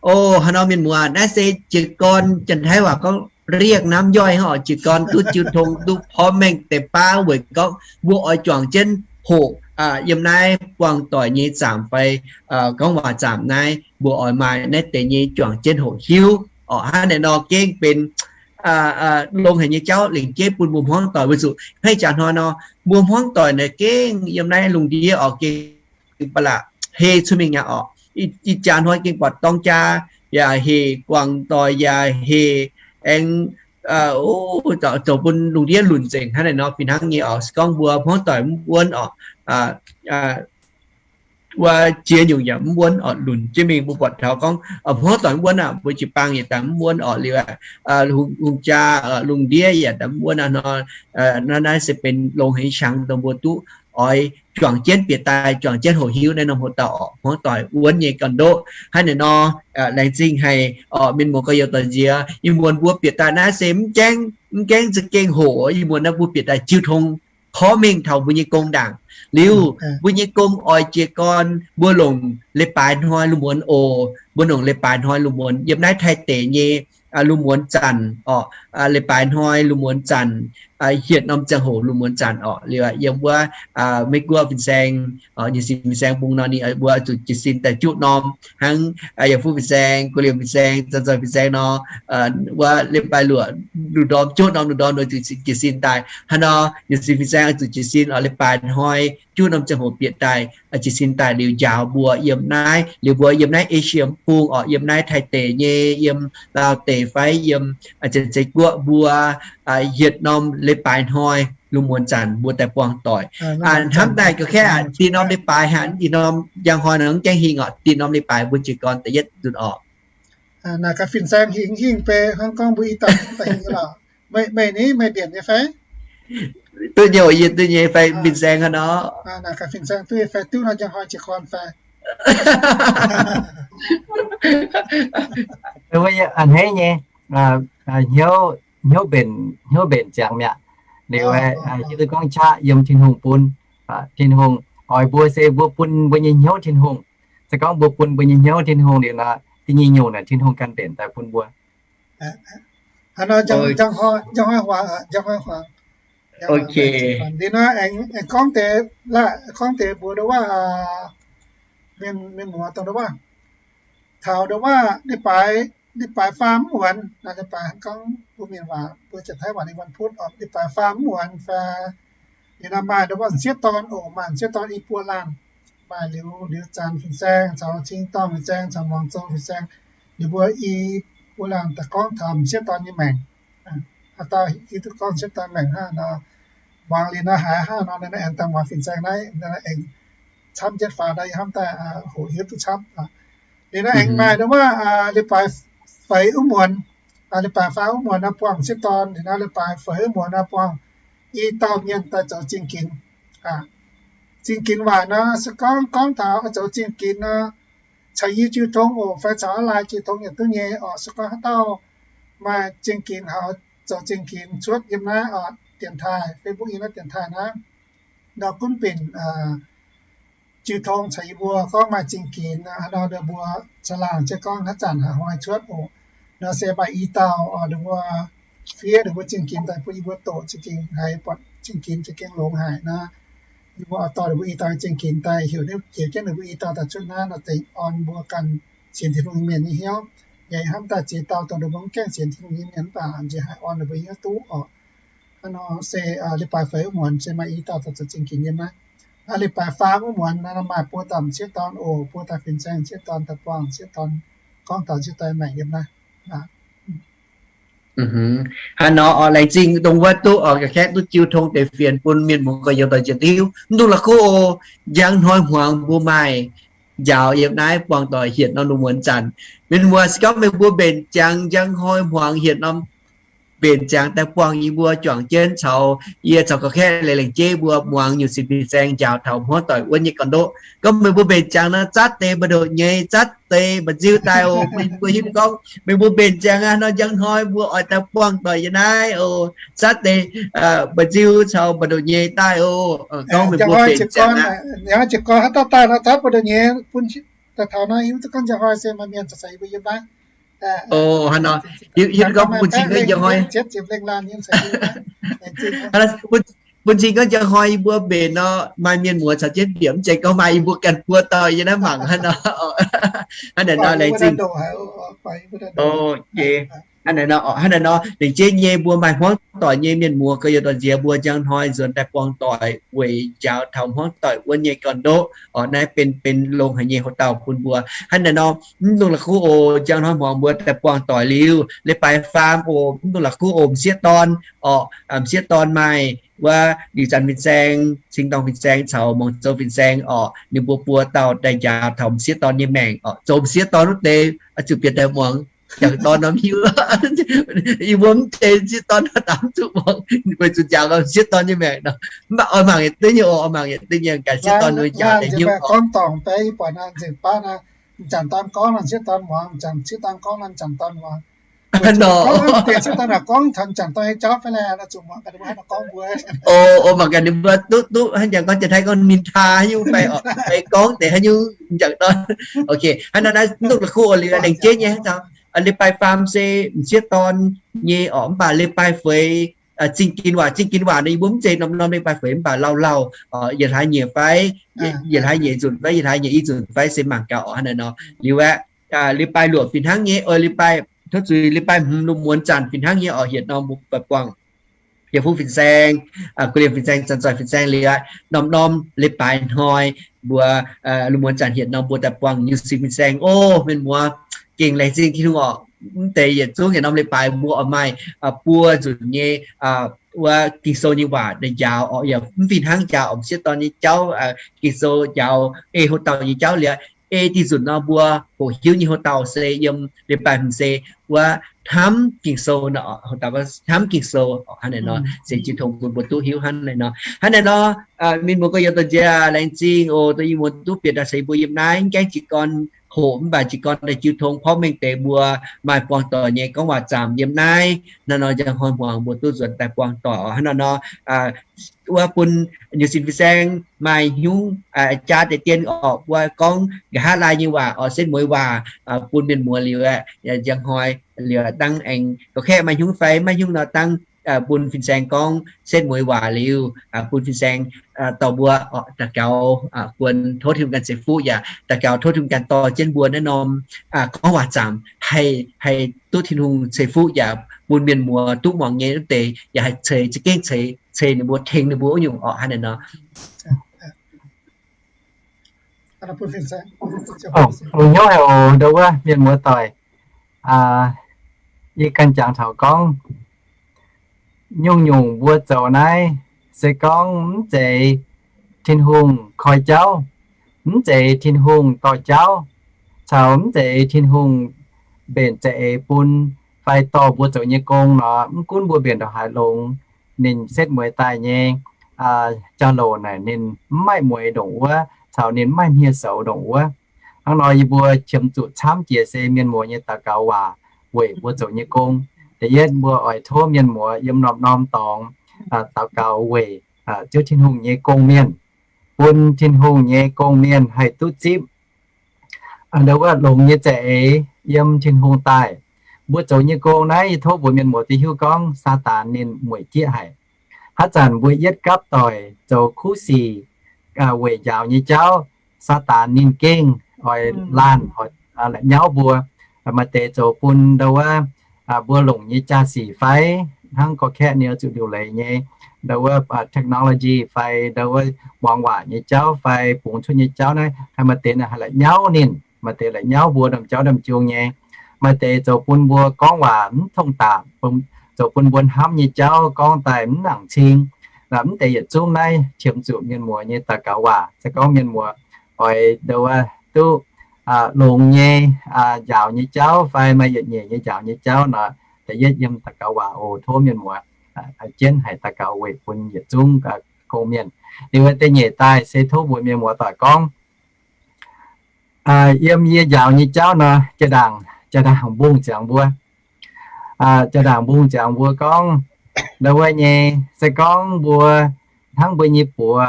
o, hnangv nor mienh muoz, naaiv se jiez gorn Janx-Taiv waac gorngv riekv น้ำย่อย hnangv oc. Jiez gorn duqv jiu tong, duqv porv mengh deix baav weic gorngv mbuo oix juangc jienv hoqc yiem naaiv buangh doic nyei zaamc fai gorngv waac zaamc naaiv, mbuo oix maaih naaiv deix nyei juangc jienv hoqc hiuv oc. Hnangv naaiv nor gengh benx longx haic nyei jauv lengc jeiv bun mbuo hmuangv doic weic zuqc hnangv ih jaax hnoi nor, mbuo hmuangv doic naaic gengh yiem naaiv lungh ndiev oc, gengh ba'laqc hei cuotv mingh aqv oc. Ih jaax hnoi gengh buatc dorng jaa yaac hec, guangc doic yaac hec, aengx zoux bun lungh ndiev lunc nzengc hnangv naaiv nor fih hnangv nyei oc. Se gorngv mbuo hmuangv doic mv wuonv oc, wuov jiex nyungc yaac mv wuonv oc. Lunc jienv mingh mbuo buatc taux gorngv hmuangv doic mv wuonv aqv, mbuo jiu-baang yaac daaih mv wuonv oc. Liuz hungh jaa, lungh ndiev yaac daaih mv wuonv aqv nor, naaiv se benx longx haic nyei qangx dongh mbuo duqv oix juangc jienv bieqc daaih, juangc jienv hoqc hiuv naaiv norm hoc dauh oc. Hmuangv doic wuonv nyei ganh ndoqv hnangv naaiv nor, laengz zingh haic oc. Mienh muoz gorx-youz doic nziex, ih muonz mbuo bieqc daaih naaiv se mv gaengh, mv gaengh za'gengh hoqc. Ih muonz naaiv mbuo bieqc daaih jiu tong porv mengh taux mbuo nyei gong ndaangc. Liuz mbuo nyei gong oix jiez gorn mbuo longc leiz-baaix hnoi lungh muonz oc. Mbuo longc leiz-baaix hnoi lungh muonz yiem naaiv Taiv deic nyei lungh muonz zanc orqc, leiz-baaix hnoi lungh muonz zanc, hietc norm ziangh hoc lungh muonz zanc orqc, liuz yiem wuov Meiv Guoqv fin-saeng, nyei sin fin-saeng bung nor ninh mbuo zuqc jiez sin daaih juqv norm hnangv, yaac fuqv fin-saeng, gu'liemh fin-saeng, zanc zoih fin-saeng nor, wuov leiz-baaix luoqc lungh ndorm juqv norm lungh ndorm nor zuqc jiez sin daaih. Hnangv nor nyei sin fin-saeng zuqc jiez sin orqc, leiz-baaix hnoi juqv norm ziangh hoc bieqc daaih, jiez sin daaih liuz njaaux mbuo yiem naaiv, liuz mbuo yiem naaiv Asia bung orqc, yiem naaiv Taiv deic nyei, yiem Laauv deic fai yiem Janx-Zei Guoqv mbuo, hietc norm leiz-baaix hnoi lungh muonz zanc mbuo daaih buangh doic. Hnamv daaih ga'kaeqv aqv, dinh norm leiz-baaix hanc, ih norm njang hnoi nor mv gaengh hingh orqc, dinh norm leiz-baaix mbuo jiez gorn da'yietv nzunc orqc. Naaic gaax fin-saeng hingh, hingh beiv hnangv gorngv mbuo i dauh hingh lorqc. Meih, meih ni, meih mbienc nyei fai? Duqv nyei, yie duqv nyei fai, fin-saeng hnangv nor. Naaic gaax fin-saeng duqv nyei fai, duqv nor njang hnoi jiez gorn fai? A'hneiv nyei, hnyouv mbenc, hnyouv mbenc ziangx mi'aqv. Liuz yie duqv gorngv qaqv yiem Tin-Hungh bun. Tin-Hungh oix mbuo se mbuo bun mbuo nyei hnyouv Tin-Hungh. Se gorngv mbuo bun mbuo nyei hnyouv Tin-Hungh liuz nor, da'nyeic nyungc naaic Tin-Hungh ganh mbenc daaih bun mbuo. Hnangv nor, njang hnoi huangx, njang hnoi huangx. Liuz nor aengx gorngv deix, gorngv deix mbuox ndau wuov, mienh muoz dongh ndau wuov, taux ndau wuov, leiz-baaix faam mv muonz, naaiv leiz-baaix hnangv gorngv mbuo mienh waac, mbuo Janx-Taiv waac ninh วันพุธ orqc, leiz-baaix faam mv muonz fai, liuz nor maaih ndau wuov m'sieqv dorn oc, maaih m'sieqv dorn i buo laanh, maaih liuz, liuz zanc fin-saeng caux cing-dorngh fin-saeng caux muangx zoux fin-saeng, liuz mbuo i buo laanh daaih gorngv taux m'sieqv dorn nyei maengc. Haaix dauh hiuv duqv gorngv m'sieqv dorn maengc hnangv nor, muangx liuz nor haiz hnangv nor, naaiv aengx daaih muangx fin-saeng naaiv, naaiv aengx camv jienv faaux nor, yie hnamv daaih hoqc hiuv duqv camv. Liuz nor aengx maaih ndau wuov leiz-baaix feix wuov muonz, leiz-baaix faam wuov muonz nor buangh m'sieqv dorn, liuz nor leiz-baaix feix wuov muonz nor buangh i dauh mienh daaih zoux zingh ginx. Zingh ginx waaic nor se gorngv, gorngv taux zoux zingh ginx nor, caux yie jiu tong oc, fai caux aav lai jiu tong yaac duqv nyei orqc. Se gorngv haaix dauh maaih zingh ginx, haux zoux zingh ginx cuotv yiem naaiv orqc, dienx taaih, Facebook yiem naaiv dienx taaih naaiv, ndau gunv binc jiu tong caux yie mbuo gorngv maaih zingh ginx nor, haaix nor ndau mbuo caangh laangh jienv gorngv haaix zanc haaix hnoi cuotv oc. Nor se maaih i dauh orqc, ndau mbuo fiev ndau mbuo zingh ginx daaih bun yie mbuo doqc, za'gengh haiz buatc zingh ginx za'gengh longx haic nor, yie mbuo oix dorh ninh mbuo i dauh zingh ginx daaih, heuc ninh, heuc jienv ninh mbuo i dauh daaih cuotv naaiv nor, deix orn mbuo ganh sienx Tin-Hungh nyei mienh nyei hnyouv. Yaac hnamv daaih ziex dauh dongh ninh mbuo mv gaengh sienx Tin-Hungh nyei mienh mv baac nziex haih orn ninh mbuo hnyouv duqv orqc. Hnangv nor se leiz-baaix feix wuov muonz se maaih i dauh daaih zoux zingh ginx yiem naaiv. Aa, leiz-baaix faam wuov muonz nor maaih buo dauh m'sieqv dorn oc, buo dauh fin-saeng m'sieqv dorn daaih buangh m'sieqv dorn, gorngv taux m'sieqv dorn maengc yiem naaiv. Hnangv nor orqc, laengz zingh dongh wuov duqv orqc, ga'kaeqv duqv jiu tong deix fienx bun mienh muoz gorx-youz doic njiec diuv. Mv dungx la'kuqv oc, njang hnoi hmuangx mbuo maaih njaaux yiem naaiv buangh doic hietc norm lungh muonz zanc. Mienh muoz, se gorngv meih mbuo mbenc ziangx njang hnoi hmuangx hietc norm mbenc ziangx daaih buangh yie mbuo juangc jienv caux yie caux ga'kaeqv laengz zingh mbuo muangx nyungc sin fin-saeng njaaux taux hmuangv doic wuonv nyei gorn-ndoqv. Gorngv meih mbuo mbenc ziangx nor, zatv deix mba'ndoqc nyei, zatv deix mba'nziu daaih oc. Meih mbuo hiuv duqv gorngv meih mbuo mbenc ziangx aqv nor, njang hnoi mbuo oix daaih buangh doic yiem naaiv oc. Zatv deix mba'nziu caux mba'ndoqc nyei daaih oc. Gorngv meih mbuo mbenc ziangx aqv, jiez gorn haaix dauh daaih nor, zatv mba'ndoqc nyei bun daaih taux naaiv, hiuv duqv gorngv njang hnoi se maaih mienh caux yie mbuo yiem naaiv. Oc, hnangv nor, hiuv duqv gorngv bun cing gorngv njang hnoi, bun cing gorngv njang hnoi yie mbuo mbenc nor, maaih mienh muoz caux jienv mbiec, mv zeiz gorngv maaih, yie mbuo ganh buo dauh yiem naaiv mangc hnangv nor. Hnangv naaic nor laengz zingh. Hnangv naaic nor, hnangv naaic nor, laengz zingh nyei mbuo maaih hmuangv doic nyei mienh muoz gorx-youz doic nziex mbuo njang hnoi nzuonx daaih buangh doic weic njaaux taux hmuangv doic wuonv nyei gorn-ndoqv. Orqc, naaiv benx, benx longx haic nyei hoc dauh bun mbuo. Hnangv naaic nor, mv dungx la'kuqv oc, njang hnoi hmuangx mbuo daaih buangh doic liuz, leiz-baaix faam oc, mv dungx la'kuqv oc, m'sieqv dorn orqc, m'sieqv dorn maaih wuov liuz zanc fin-saeng, cing-dorngh fin-saeng caux muangx zoux fin-saeng orqc, ninh mbuo buo dauh daaih njaaux taux m'sieqv dorn nyei maengc orqc. Zoux m'sieqv dorn wuov deix oix zuqc bieqc daaih muangx. M'jangc dorn norm hiuv, yie mbuo mv zeiz m'sieqv dorn nor, dangh zuqc muangx, weic zuqc njaaux m'sieqv dorn nyei maengc nor. Mv baac oix mangc yietc duqv nyei oc, oix mangc yietc duqv nyei, ganh m'sieqv dorn nor njaaux daaih hiuv. M'jangc dorn gorngv nor, m'sieqv dorn muangx, m'jangc m'sieqv dorn gorngv nor, m'jangc dorn muangx. Oc, mangc gaax ninh mbuo duqv, duqv hnangv jangx gorngv, janx-taiv gorngv นินทา haaix nyungc fai, fai gorngv deix haaix nyungc m'jangc dorn. Ok, hnangv nor naaiv mv dungx la'kuqv oc, liuz laengz zingh nyei hnangv nor. Leiz-baaix faam se m'sieqv dorn nyei orqc, mv baac leiz-baaix feix, zingh ginx waac, zingh ginx waac nor yie mbuo mv zeiz norm-norm leiz-baaix feix, mv baac lauh lauh, yietc hlaax nyeic fai, yietc hlaax nyeic nzunc fai, yietc hlaax nyeic i nzunc fai se mangc gaax orqc hnangv naaiv nor. Liuz aeqv, leiz-baaix luoqc fih hnangv nyei, oix leiz-baaix, tov zuiz leiz-baaix hmz lungh muonz zanc fih hnangv nyei orqc, hietc norm mbuo buangh Hieh Fuqv fin-saeng, Guv Liemh fin-saeng, Zanc Zoih fin-saeng liuz, norm-norm leiz-baaix hnoi mbuo lungh muonz zanc hietc norm mbuo daaih buangh Niu Sing fin-saeng. O, mienh muoz, gengh laengz zingh Tin-Hungh orqc. Mv deix yietc zungv yietc norm leiz-baaix mbuo oix maaih buo nzunc nyei wuov Ging-Sou nyei waac daaih njaaux orqc, yaac mv fih hnangv njaaux m'sieqv dorn nyei jauv, Ging-Sou njaaux ei houc dauh nyei jauv liuz, ei dih nzunc nor mbuo hoqc hiuv nyei houc dauh se yiem leiz-baaix hmz se wuov hnamv Ging-Sou, hnamv Ging-Sou hnangv naaiv nor, se jiu tong bun mbuo duqv hiuv hnangv naaiv nor. Hnangv naaiv nor, mienh muoz gorx-youz, dorh nziex laengz zingh oc. Dongh yie muoz duqv bieqc daaih se mbuo yiem naaiv mv gaengh jiez gorn hoqc, mv baac jiez gorn daaih jiu tong porv mengh deix mbuo maaih buangh doic nyei gorngv waac zaamc yiem naaiv. Hnangv nor njang hnoi hmuangx mbuo duqv nzuonx daaih buangh doic oc. Hnangv naaiv nor, wuov bun Niu Sing fin-saeng maaih hnyungv jaa deix dien orqc, wuov gorngv nqa'haav laai nyei waac orqc, setv mueiz waac bun mienh muoz liuz, njang hnoi liuz dangv aengx gorqv-kaeqv maaih hnyungv fai maiv hnyungv nor dangv bun fin-saeng gorngv setv mueiz waac liuz, bun fin-saeng dorh mbuo daux gaux, guon tov Tin-Hungh ganh ceix fuqv yaac daux gaux tov Tin-Hungh ganh dorh jienv mbuo naaiv norm gorngv waac zaamc haih, haih duqv Tin-Hungh ceix fuqv yaac bun mienh muoz duqv muangx nyei wuov deix yaac haih ceix, za'gengh ceix, ceix ninh mbuo, tengx ninh mbuo wuov nyungc orqc. Hnangv naaiv nor. Hnyouv haic oc, ndau wuov mienh muoz doic. Yie ganh jangx taux gorngv nyungc-nyungc mbuo zoux naaiv se gorngv mv zeiz Tin-Hungh koi jauv, mv zeiz Tin-Hungh dorh jauv, caux mv zeiz Tin-Hungh mbenc za'eix bun fai dorh mbuo zoux nyei gong nor, mv gunv mbuo mbenc ndongc haaix longx, ninh setv mueiz daaih nyei jauv-louc naaic ninh mv maaih mueiz ndongc wuov, caux ninh mv maaih hniev-soux ndongc wuov. Hnangv nor yie mbuo qiemx zuqc camv jiex se mienh muoz nyei daux gaux waac weic mbuo zoux nyei gong. Da'yietv mbuo oix tov mienh muoz yiem norm-norm dorngx daux gaux weic Ziouv Tin-Hungh nyei gong-mienh, bun Tin-Hungh nyei gong-mienh haih duqv zipv ndau wuov longx nyei za'eix yiem Tin-Hungh daaih. Mbuo zoux nyei gong naaiv yie tov mbuox mienh muoz duqv hiuv gorngv Saadaan ninh mueic jieqv haic. Haaix zanc mbuo yietv gapv doic zoux kuv sic weic njaaux nyei jauv, Saadaan ninh gengh oix laanh, oix la'nyauv mbuo. Maaih deix zoux bun ndau wuov mbuo longc nyei jaa-sic fai hnangv gorqv-kaeqv ninh oix zuqc liuc leiz nyei ndau wuov technology fai ndau wuov muangx waac nyei jauv fai bungx cuotv nyei jauv naaiv, haih maaih deix naaic haih la'nyauv ninh, maaih deix la'nyauv mbuo ndamv jauv ndamv jung nyei. Maaih deix zoux bun mbuo gorngv waac mv tongh daac, zoux bun mbuo hnamv nyei jauv gorngv daaih mv nangc cing. Mv deix yietc zungv naaiv qiemx zuqc mienh muoz nyei daux gaux waac. Se gorngv mienh muoz oix ndau wuov duqv longx nyei njaaux nyei jauv fai maaih yietc nyeic nyei njaaux nyei jauv nor, da'yietv yiem daux gaux waac oc. Tov mienh muoz jienv haiz daux gaux weic bun yietc zungv gong-mienh. Liuz da'nyeic daaih se tov mbuox mienh muoz doic gorngv, yiem yie njaaux nyei jauv nor, jaa-ndaangc, jaa-ndaangc mbungh ziangx mbuo, jaa-ndaangc mbungh ziangx mbuo gorngv, ndau wuov nyei, se gorngv mbuo hnangv mbuo nyei buoz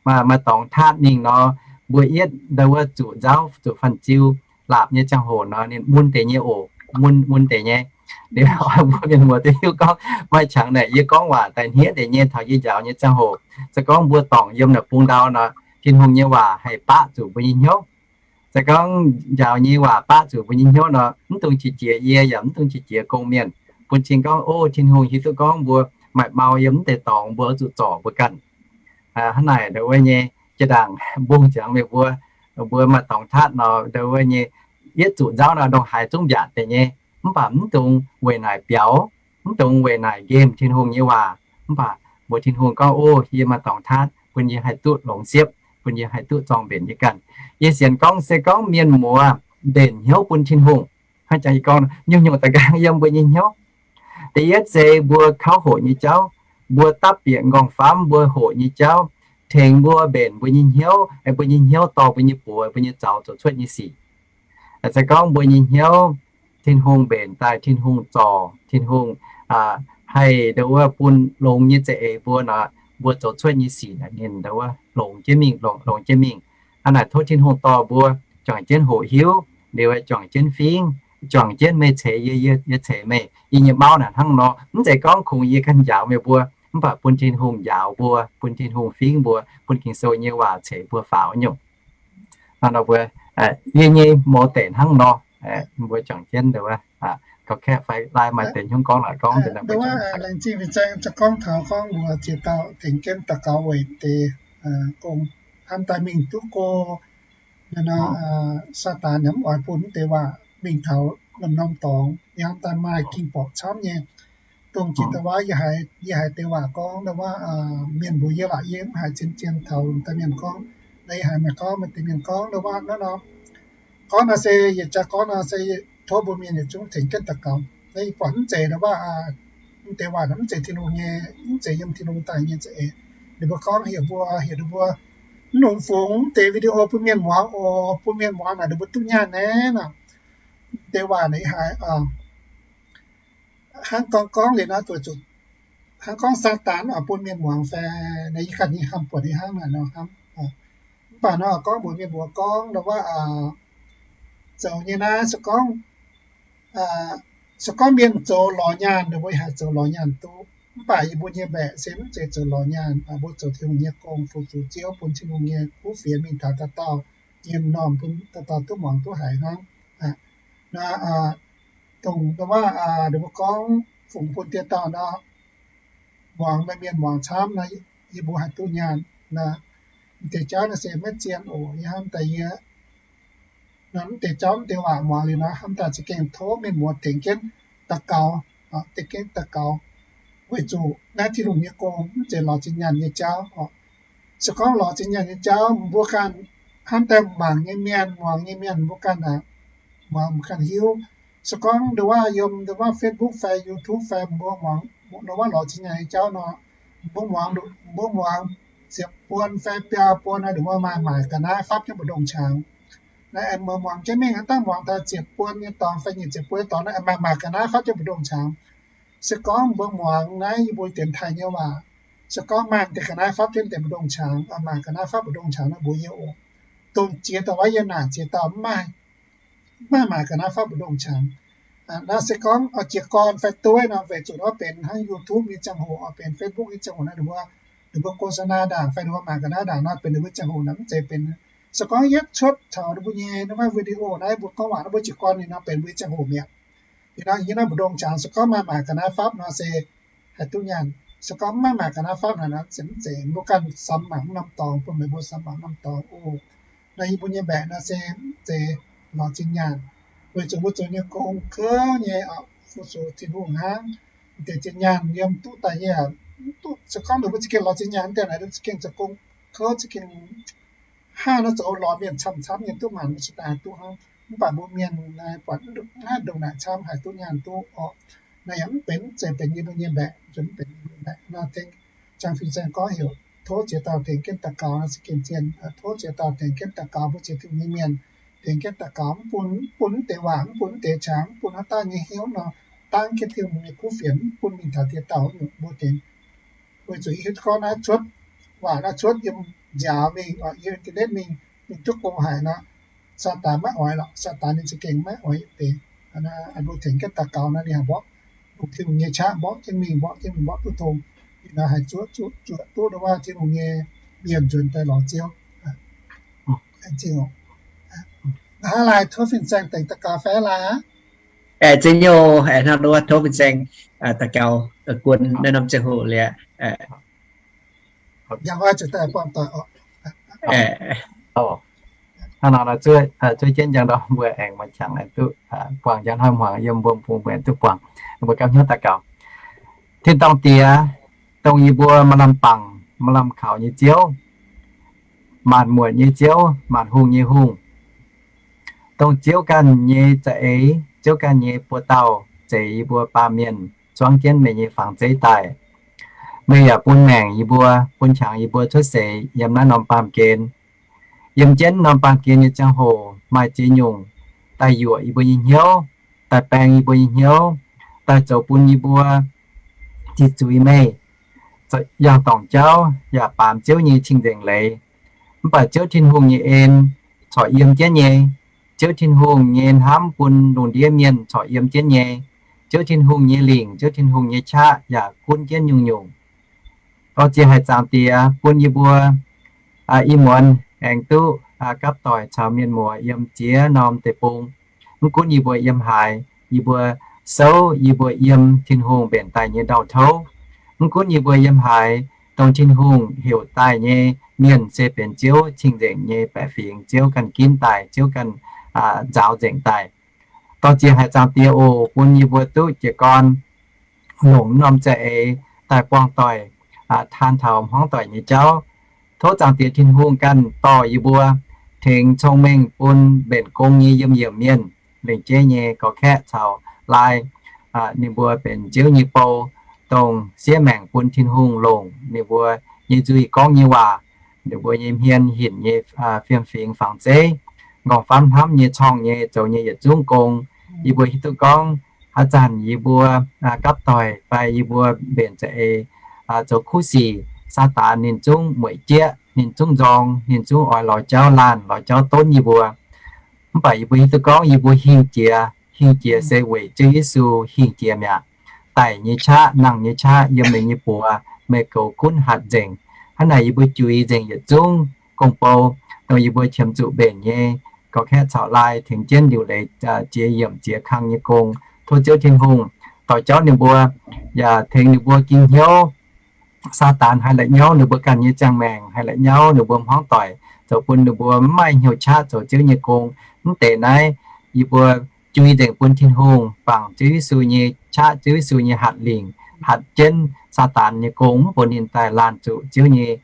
maaih dorngx taatv mingh nor, mbuo yietv ndau wuov zuqc nzauv zuqc fanh ziu laapc nyei ziangh hoc nor, ninh mun deix nyei oc, mun, mun deix nyei. Liuz mbuo mienh muoz duqv hiuv gorngv maaih qangx naaic yie gorngv waac daaih hniev deix nyei taux yie njaaux nyei ziangh hoc. Se gorngv mbuo dorngc yiem naaic bung ndau nor, Tin-Hungh nyei waac haih baqv zuqc mbuo nyei hnyouv. Se gorngv njaaux nyei waac baqv zuqc mbuo nyei hnyouv nor, mv dungx qiex jiez yie yaac mv dungx qiex jiez gong-mienh, bun cing gorngv, o, Tin-Hungh hiuv duqv gorngv mbuo maaih mau yiem mv deix dorngx, mbuo oix zuqc zorc mbuo ganh. Hnangv naaic ndau wuov nyei, jaa-ndaangc mbungh ziangx meih mbuo, mbuo maaih dorngx taatv nor, ndau wuov nyei, yietv zuqc nzauv nor ndongc haaix zungv mbiaatc deix nyei. Mv baac mv dungx weic naaic biaux, mv dungx weic naaic nqemh Tin-Hungh nyei waac. Mv baac mbuox Tin-Hungh gorngv, o, yie maaih dorngx taatv, bun yie haih duqv longx siepv, bun yie haih duqv zorng mbenc yie ganh. Yie sienx gorngv se gorngv mienh muoz mbenc hnyouv bun Tin-Hungh, hnangv jangx yie gorngv, nyungc-nyungc da'nqaang yiem mbuo nyei hnyouv. Da'yietv se mbuo kauv hoqc nyei jauv, mbuo dapv bieqc nqorngv-famv mbuo hoqc nyei jauv, tengx mbuo mbenc mbuo nyei hnyouv, mbuo nyei hnyouv dorh mbuo nyei buoz, mbuo nyei zaux zoux cuotv nyei sic. Se gorngv mbuo nyei hnyouv Tin-Hungh mbenc daaih, Tin-Hungh zorc, Tin-Hungh haih ndau wuov bun longx nyei za'eix mbuo nor, mbuo zoux cuotv nyei sic naaic ninh ndau wuov longx jienv mingh, longx, longx jienv mingh. Hnangv naaic tov Tin-Hungh dorh mbuo juangc jienv hoqc hiuv, liuz juangc jienv fingv, juangc jienv meih ceix yie, yie ceix meih. Yie nyei mauv naaic hnangv nor, mv zeiz gorngv kungx yie ganh njaaux meih mbuo, mv baac bun Tin-Hungh njaaux mbuo, bun Tin-Hungh fingx mbuo, bun Ging-Sou nyei waac ceix mbuo faaux nyungc. Nor mbuo, yie nyei mouz deic hnangv nor, mbuo juangc jienv wuov, gauh kaeqv fai lai maaih deix hnyouv gorngv naaic gorngv deix nor mbuo juangc. Laengz zingh fin-saeng za'gengh gorngv taux gorngv mbuo ziex dauh tengx jienv daux gaux weic deix gong, hnamv daaih mingh duqv go. Nor, Saadaan yaac mv oix bun mv deix waac mingh taux norm-norm dorngx, yaac hnamv daaih maaih ging-borqc camv nyei. Dongh jiex daaih wuov, yie haiz deix waac gorngv daaih wuov, mienh mbuox yie laaic, yie mv haiz zien-zien taux daaih mienh gorngv, naaiv yie haiz maaih gorngv, maaih deix mienh gorngv daaih wuov naaiv nor, gorngv naaiv se yietc jaax gorngv naaiv se tov mbuo mienh yietc zungv tengx jienv daux gaux. Naaiv yie buatc mv zeiz daaih wuov, mv deix waac mv zeiz Tin-Hungh nyei, mv zeiz yiem Tin-Hungh daaih nyei za'eix. Ninh mbuo gorngv heuc mbuo, heuc ninh mbuo mv longc fungx mv deix video bun mienh muangx oc, bun mienh muangx naaic ninh mbuo duqv nyaanh naaiv nor. Deix waac naaic yie haiz hnangv gorngv gorngv liuz naaiv duqv zuqc hnangv gorngv Saadaan oix bun mienh muangx fai, naaiv yie ganh nyei hnamv buatc yie hnangv naaic nor hnamv. Mv baac nor gorngv mbuox mienh mbuox gorngv daaih wuov, zoux nyei naaiv se gorngv, se gorngv mienh zoux lorz nyaanh, ninh mbuo haih zoux lorz nyaanh duqv. Mv baac yie mbuo nyei mbaeqc se mv zeiz zoux lorz nyaanh, mbuo zoux Tin-Hungh nyei gong, fu-sux Ziouv, bun Tin-Hungh nyei kuv fienx mingh taux dauh dauh, yiem norm bun dauh dauh duqv muangx duqv haiz hnangv. Nor, dongh wuov, ninh mbuo gorngv fungx bun dieh dauh nor, muangx meih mienh muangx camv nor, yie mbuo haih duqv nyaanh. Nor, mv deix jauv naaiv se maiv zien oc. Yie hnamv daaih yie, nor mv deix jauv mv deix waac muangx liuz nor, hnamv daaih za'gengh tov mienh muoz tengx jienv daux gaux, tengx jienv daux gaux, weic zuqc naaiv Tin-Hungh nyei gong mv zeiz lorz zinh nyaanh nyei jauv oc. Se gorngv lorz zinh nyaanh nyei jauv, mbuo ganh hnamv daaih mangc nyei mienh, muangx nyei mienh, mbuo ganh muangx, mbuo ganh hiuv. Se gorngv nduov wuov yiem nduov wuov Facebook fai YouTube fai mbuo muangx nduov wuov lorz zinh nyaanh nyei jauv nor, mbuo muangx, mbuo muangx ziepc buon fai biaa buon nor, nduov wuov maaih maaic ga'naaiv fapv jienv mbu'ndongx qangx. Naaiv aengx mbuo muangx jienv mingh, dangh muangx taux ziepc buon nyei dorngx fai nyic ziepc buon nyei dorngx naaiv, aengx maaih maaic ga'naaiv fapv jienv mbu'ndongx qangx. Se gorngv mbuo muangx naaiv yie mbuo dienx taaih nyei waac, se gorngv maaih deix ga'naaiv fapv jienv deix mbu'ndongx qangx, maaih ga'naaiv fapv mbu'ndongx qangx nor, mbuox yie oc. Dongh ziex dauh wuov yie naaic ziex dauh mv maaih, mv maaih maaic ga'naaiv fapv mbu'ndongx qangx. Naaiv se gorngv oix jiez gorn fai dueiv nor, weic zuqc oix benx hnangv YouTube nyei ziangh hoc, oix benx Facebook nyei ziangh hoc nor, ninh mbuo, ninh mbuo โฆษณา ndaangc fai ninh mbuo maaic ga'naaiv ndaangc nor, benx ninh mbuo ziangh hoc naaic mv zeiz benx. Se gorngv yietv cuotv taux ninh mbuo nyei naaiv video naaiv mbuo gorngv waac naaiv mbuo jiez gorn ninh nor, benx mbuo nyei ziangh hoc mi'aqv. Liuz nor yie naaiv mbu'ndongx qangx se gorngv maaih maaic ga'naaiv fapv nor se haih duqv nyaanh. Se gorngv maiv maaih ga'naaiv fapv naaic nor, se mv zeiz. Mbuo ganh samx mangc norm dorngx, bun meih mbuo samx mangc norm dorngx oc. Nor yie mbuo nyei mbaeqc nor se mv zeiz lorz zinh nyaanh, weic zuqc mbuo zoux nyei gong kouv nyei, fu-sux Tin-Hungh hnangv. Deix zinh nyaanh yiem duqv daaih nyei, mv duqv se gorngv ninh mbuo za'gengh lorz zinh nyaanh daaih naaic, ninh za'gengh zoux gong kouv za'gengh hnangv nor zoux lorz mienh camv-camv nyei duqv maanc, mbuo cingx daaih duqv hnangv. Mv baac mbuo mienh naaiv buatc naaiv ndongc naaic camv haih duqv nyaanh duqv orqc. Naaiv yaac mv benx, mv zeiz benx yie mbuo nyei mbaeqc, mv benx yie mbuo nyei mbaeqc nor. Tengx jangx fin-saeng gorngv heuc tov ziex dauh tengx jienv daux gaux nor se gengh zien. Tov ziex dauh tengx jienv daux gaux, mbuo ziex dauh nyei mienh tengx jienv daux gaux, mv bun, mv bun mv deix waac, mv bun mv deix qangx, mv bun haaix dauh nyei hnyouv nor, dangv jienv Tin-Hungh nyei kuv fienx, mv bun mingh taux dieh dauh nyungc mbuo tengx. Weic zuqc yie hiuv gorngv naaiv cuotv, waac naaiv cuotv yiem nziaaux mingh, yiem internet mingh, mingh duqv gong haic nor, Saadaan maiv oix lorqc. Saadaan ninh za'gengh maiv oix yietc deix. Mbuo tengx jienv daux gaux nor, ninh haih mborqv, longc Tin-Hungh nyei qaqv mborqv jienv mingh, mborqv jienv mingh, mborqv duqv tong. Ninh nor haih zuoqv, zuoqv duqv wuov Tin-Hungh nyei mienh nzuonx daaih lorz Ziouv. Hnangv naaic tov fin-saeng tengx daux gaux fai laaix aqv? Aeqv, zinh nyouh, aeqv, hnangv nor tov fin-saeng daux gaux guon naaiv norm ziangh hoc liuz. Hnangv nor, zuov jienv njang ndau mbuo aengx maaih qangx aengx duqv buangh njang hnoi hmuangx yiem mbuo bung mbuo aengx duqv buangh. Mbuo gapv hnyouv daux gaux. Tin-dorngh Diex, dongh yie mbuo maaih lamh bangc maaih lamh kaux nyei Ziouv, maanc muotc nyei Ziouv, maanc hungh nyei Hungh, dongh Ziouv ganh nyei za'eix, Ziouv ganh nyei buoz-dauh zeix yie mbuo baamh mienh zuangv jienv meih nyei fangx zeiv daaih. Meih yaac bun maengc yie mbuo, bun qangx yie mbuo cuotv seix yiem naaiv norm baamh gen. Yiem jienv norm baamh gen nyei ziangh hoc maaih ziex nyungc daaih yuoqc yie mbuo nyei hnyouv, daaih baeng yie mbuo nyei hnyouv, daaih zoux bun yie mbuo zic zuiz meih, yangh dorngc jauv yaac baamz Ziouv nyei cing-nzengc leiz. Mv baac Ziouv Tin-Hungh nyei en corc yiem jienv nyei. Ziouv Tin-Hungh nyei hnamv bun lungh ndiev mienh corc yiem jienv nyei. Ziouv Tin-Hungh nyei lingc, Ziouv Tin-Hungh nyei qaqv yaac gunv jienv nyungc-nyungc. Dorh ziex haic Zaangc Diex bun yie mbuo ih muonz aengx duqv gapv doic caux mienh muoz yiem ziex norm deic-bung. Mv gunv yie mbuo yiem haaix, yie mbuo souv yie mbuo yiem Tin-Hungh mbenc daaih nyei ndau-touv. Mv gunv yie mbuo yiem haaix, dongh Tin-Hungh heuc daaih nyei mienh se benx Ziouv cing-nzengc nyei baeqc fingx, Ziouv ganh ginv daaih, Ziouv ganh nzaaux nzengc daaih. Dorh ziex haic Zaangc Diex oc, bun yie mbuo duqv jiez gorn longc norm za'eix daaih buangh doic, taan taux hmuangv doic nyei jauv. Tov Zaangc Diex Tin-Hungh ganh dorh yie mbuo tengx cong-mengh bun mbenc gong nyei yiem yiemc mienh, lengc jeiv nyei gorqv-kaeqv caux laai, ninh mbuo benx Ziouv nyei bou, dongh siev maengc bun Tin-Hungh longc ninh mbuo nyei nzuih gorngv nyei waac, ninh mbuo nyei hmien hinc nyei fiem-fingx fangx zeiv, nqorngv-famv hnamv nyei, corngh nyei, zoux nyei yietc zungv gong. Yie mbuo hiuv duqv gorngv haaix zanc yie mbuo gapv doic fai yie mbuo mbenc za'eix zoux kuv sic, Saadaan ninh zungv mueic jieqv, ninh zungv nzorng, ninh zungv oix lorz jauv laanh, lorz jauv donv yie mbuo. Mv baac yie mbuo hiuv duqv gorngv yie mbuo hingh jiex, hingh jiex se weic Ziouv Yesu hingh jiex mi'aqv. Daic nyei qaqv, nangh nyei qaqv yiem meih nyei buoz, meih goux gunv hatc nzengc. Hnangv naaic yie mbuo juix nzengc yietc zungv gong-bou, dongh yie mbuo qiemx zuqc mbenc nyei gorqv-kaeqv caux laai tengx jienv liuc leiz jiex yiemc jiex kang nyei gong. Tov Ziouv Tin-Hungh dorh jauv ninh mbuo, yaac tengx ninh mbuo ging hnyouv. Saadaan haih la'nyauv ninh mbuo ganh nyei ziangh maengc, haih la'nyauv ninh mbuo hmuangv doic, zoux bun ninh mbuo mv maaih hnyouv qaqv zoux Ziouv nyei gong. Mv deix naaiv yie mbuo juix nzengc bun Tin-Hungh, bangc Ziouv Yesu nyei qaqv, Ziouv Yesu nyei hatc lingc, hatc jienv Saadaan nyei gong, mv bun ninh daaih laanh zuqc Ziouv nyei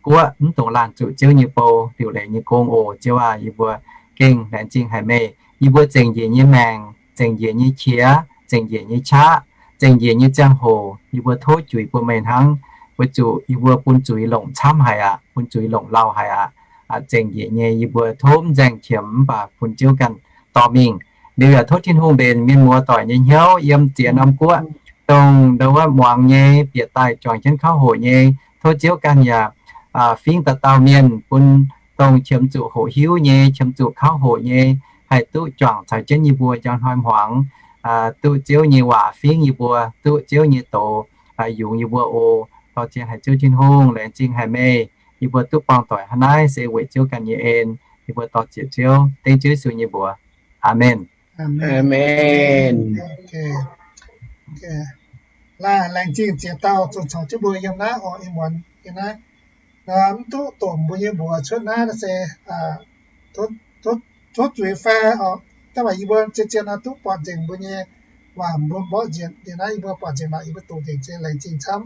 guoqv, mv dungx laanh zuqc Ziouv nyei bou liuc leiz nyei gong oc. Ziouv aac, yie mbuo gengh laengz zingh haic meih. Yie mbuo zengc njiec nyei maengc, zengc njiec nyei qiex, zengc njiec nyei qaqv, zengc njiec nyei ziangh hoc, yie mbuo tov juix bun meih hnangv, weic zuqc yie mbuo bun zuiz longc camv haic aqv, bun zuiz longc lauh haic aqv. Zengc njiec nyei yie mbuo tov mv nzaeng qiemx mv baac bun Ziouv ganh dorh mingh. Liuz yaac tov Tin-Hungh mbenc mienh muoz doic nyei hnyouv yiem ziex norm guoqv, dongh ndau wuov muangx nyei, bieqc daaih juangc jienv kauv hoqc nyei. Tov Ziouv ganh yaac fingx dauh dauh mienh bun dongh qiemx zuqc hoqc hiuv nyei, qiemx zuqc kauv hoqc nyei, haih duqv juangc caux jienv yie mbuo njang hnoi hmuangx, duqv Ziouv nyei waac fingx yie mbuo, duqv Ziouv nyei doz yungz yie mbuo oc. Dorh ziex haic Ziouv Tin-Hungh, laengz zingh haic meih. Yie mbuo duqv buangh doic hnangv naaiv se weic Ziouv ganh nyei en. Yie mbuo dorh ziex Ziouv, dengv Ziouv Yesu nyei mbuox. Aamen. Laengz zingh ziex dauh zunh caux jienv mbuo yiem naaiv oc, ih muonz yiem naaiv. Mv duqv domh mbuo nyei mbuox cuotv naaiv se tov zuiz fai oc, daaih maaih yie mbuo zien-zien nor duqv buatc nzengc mbuo nyei waac, mbuo mborqv nzengc. Liuz naaiv yie mbuo buatc nzengc nor, yie mbuo doqc nzengc se laengz zingh camv.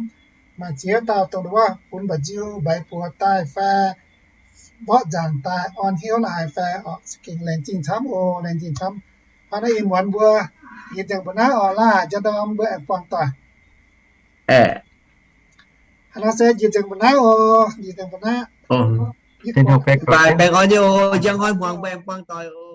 Maaih ziex dauh dongh wuov bun mba'nziu mbaix buoz daaih fai mborqv nzaangc daaih orn hnyouv la'haaix fai oc, gengh laengz zingh camv oc, laengz zingh camv. Hnangv naaiv ih muonz mbuo njiec nzengc mbuo naaiv oc, laaih njang ndorm mbuo aengx buangh doic. Hnangv naaiv se njiec nzengc mbuo naaiv oc, njiec nzengc mbuo naaiv. Baengh orn nyei oc, njang hnoi hmuangx mbuo aengx buangh doic oc.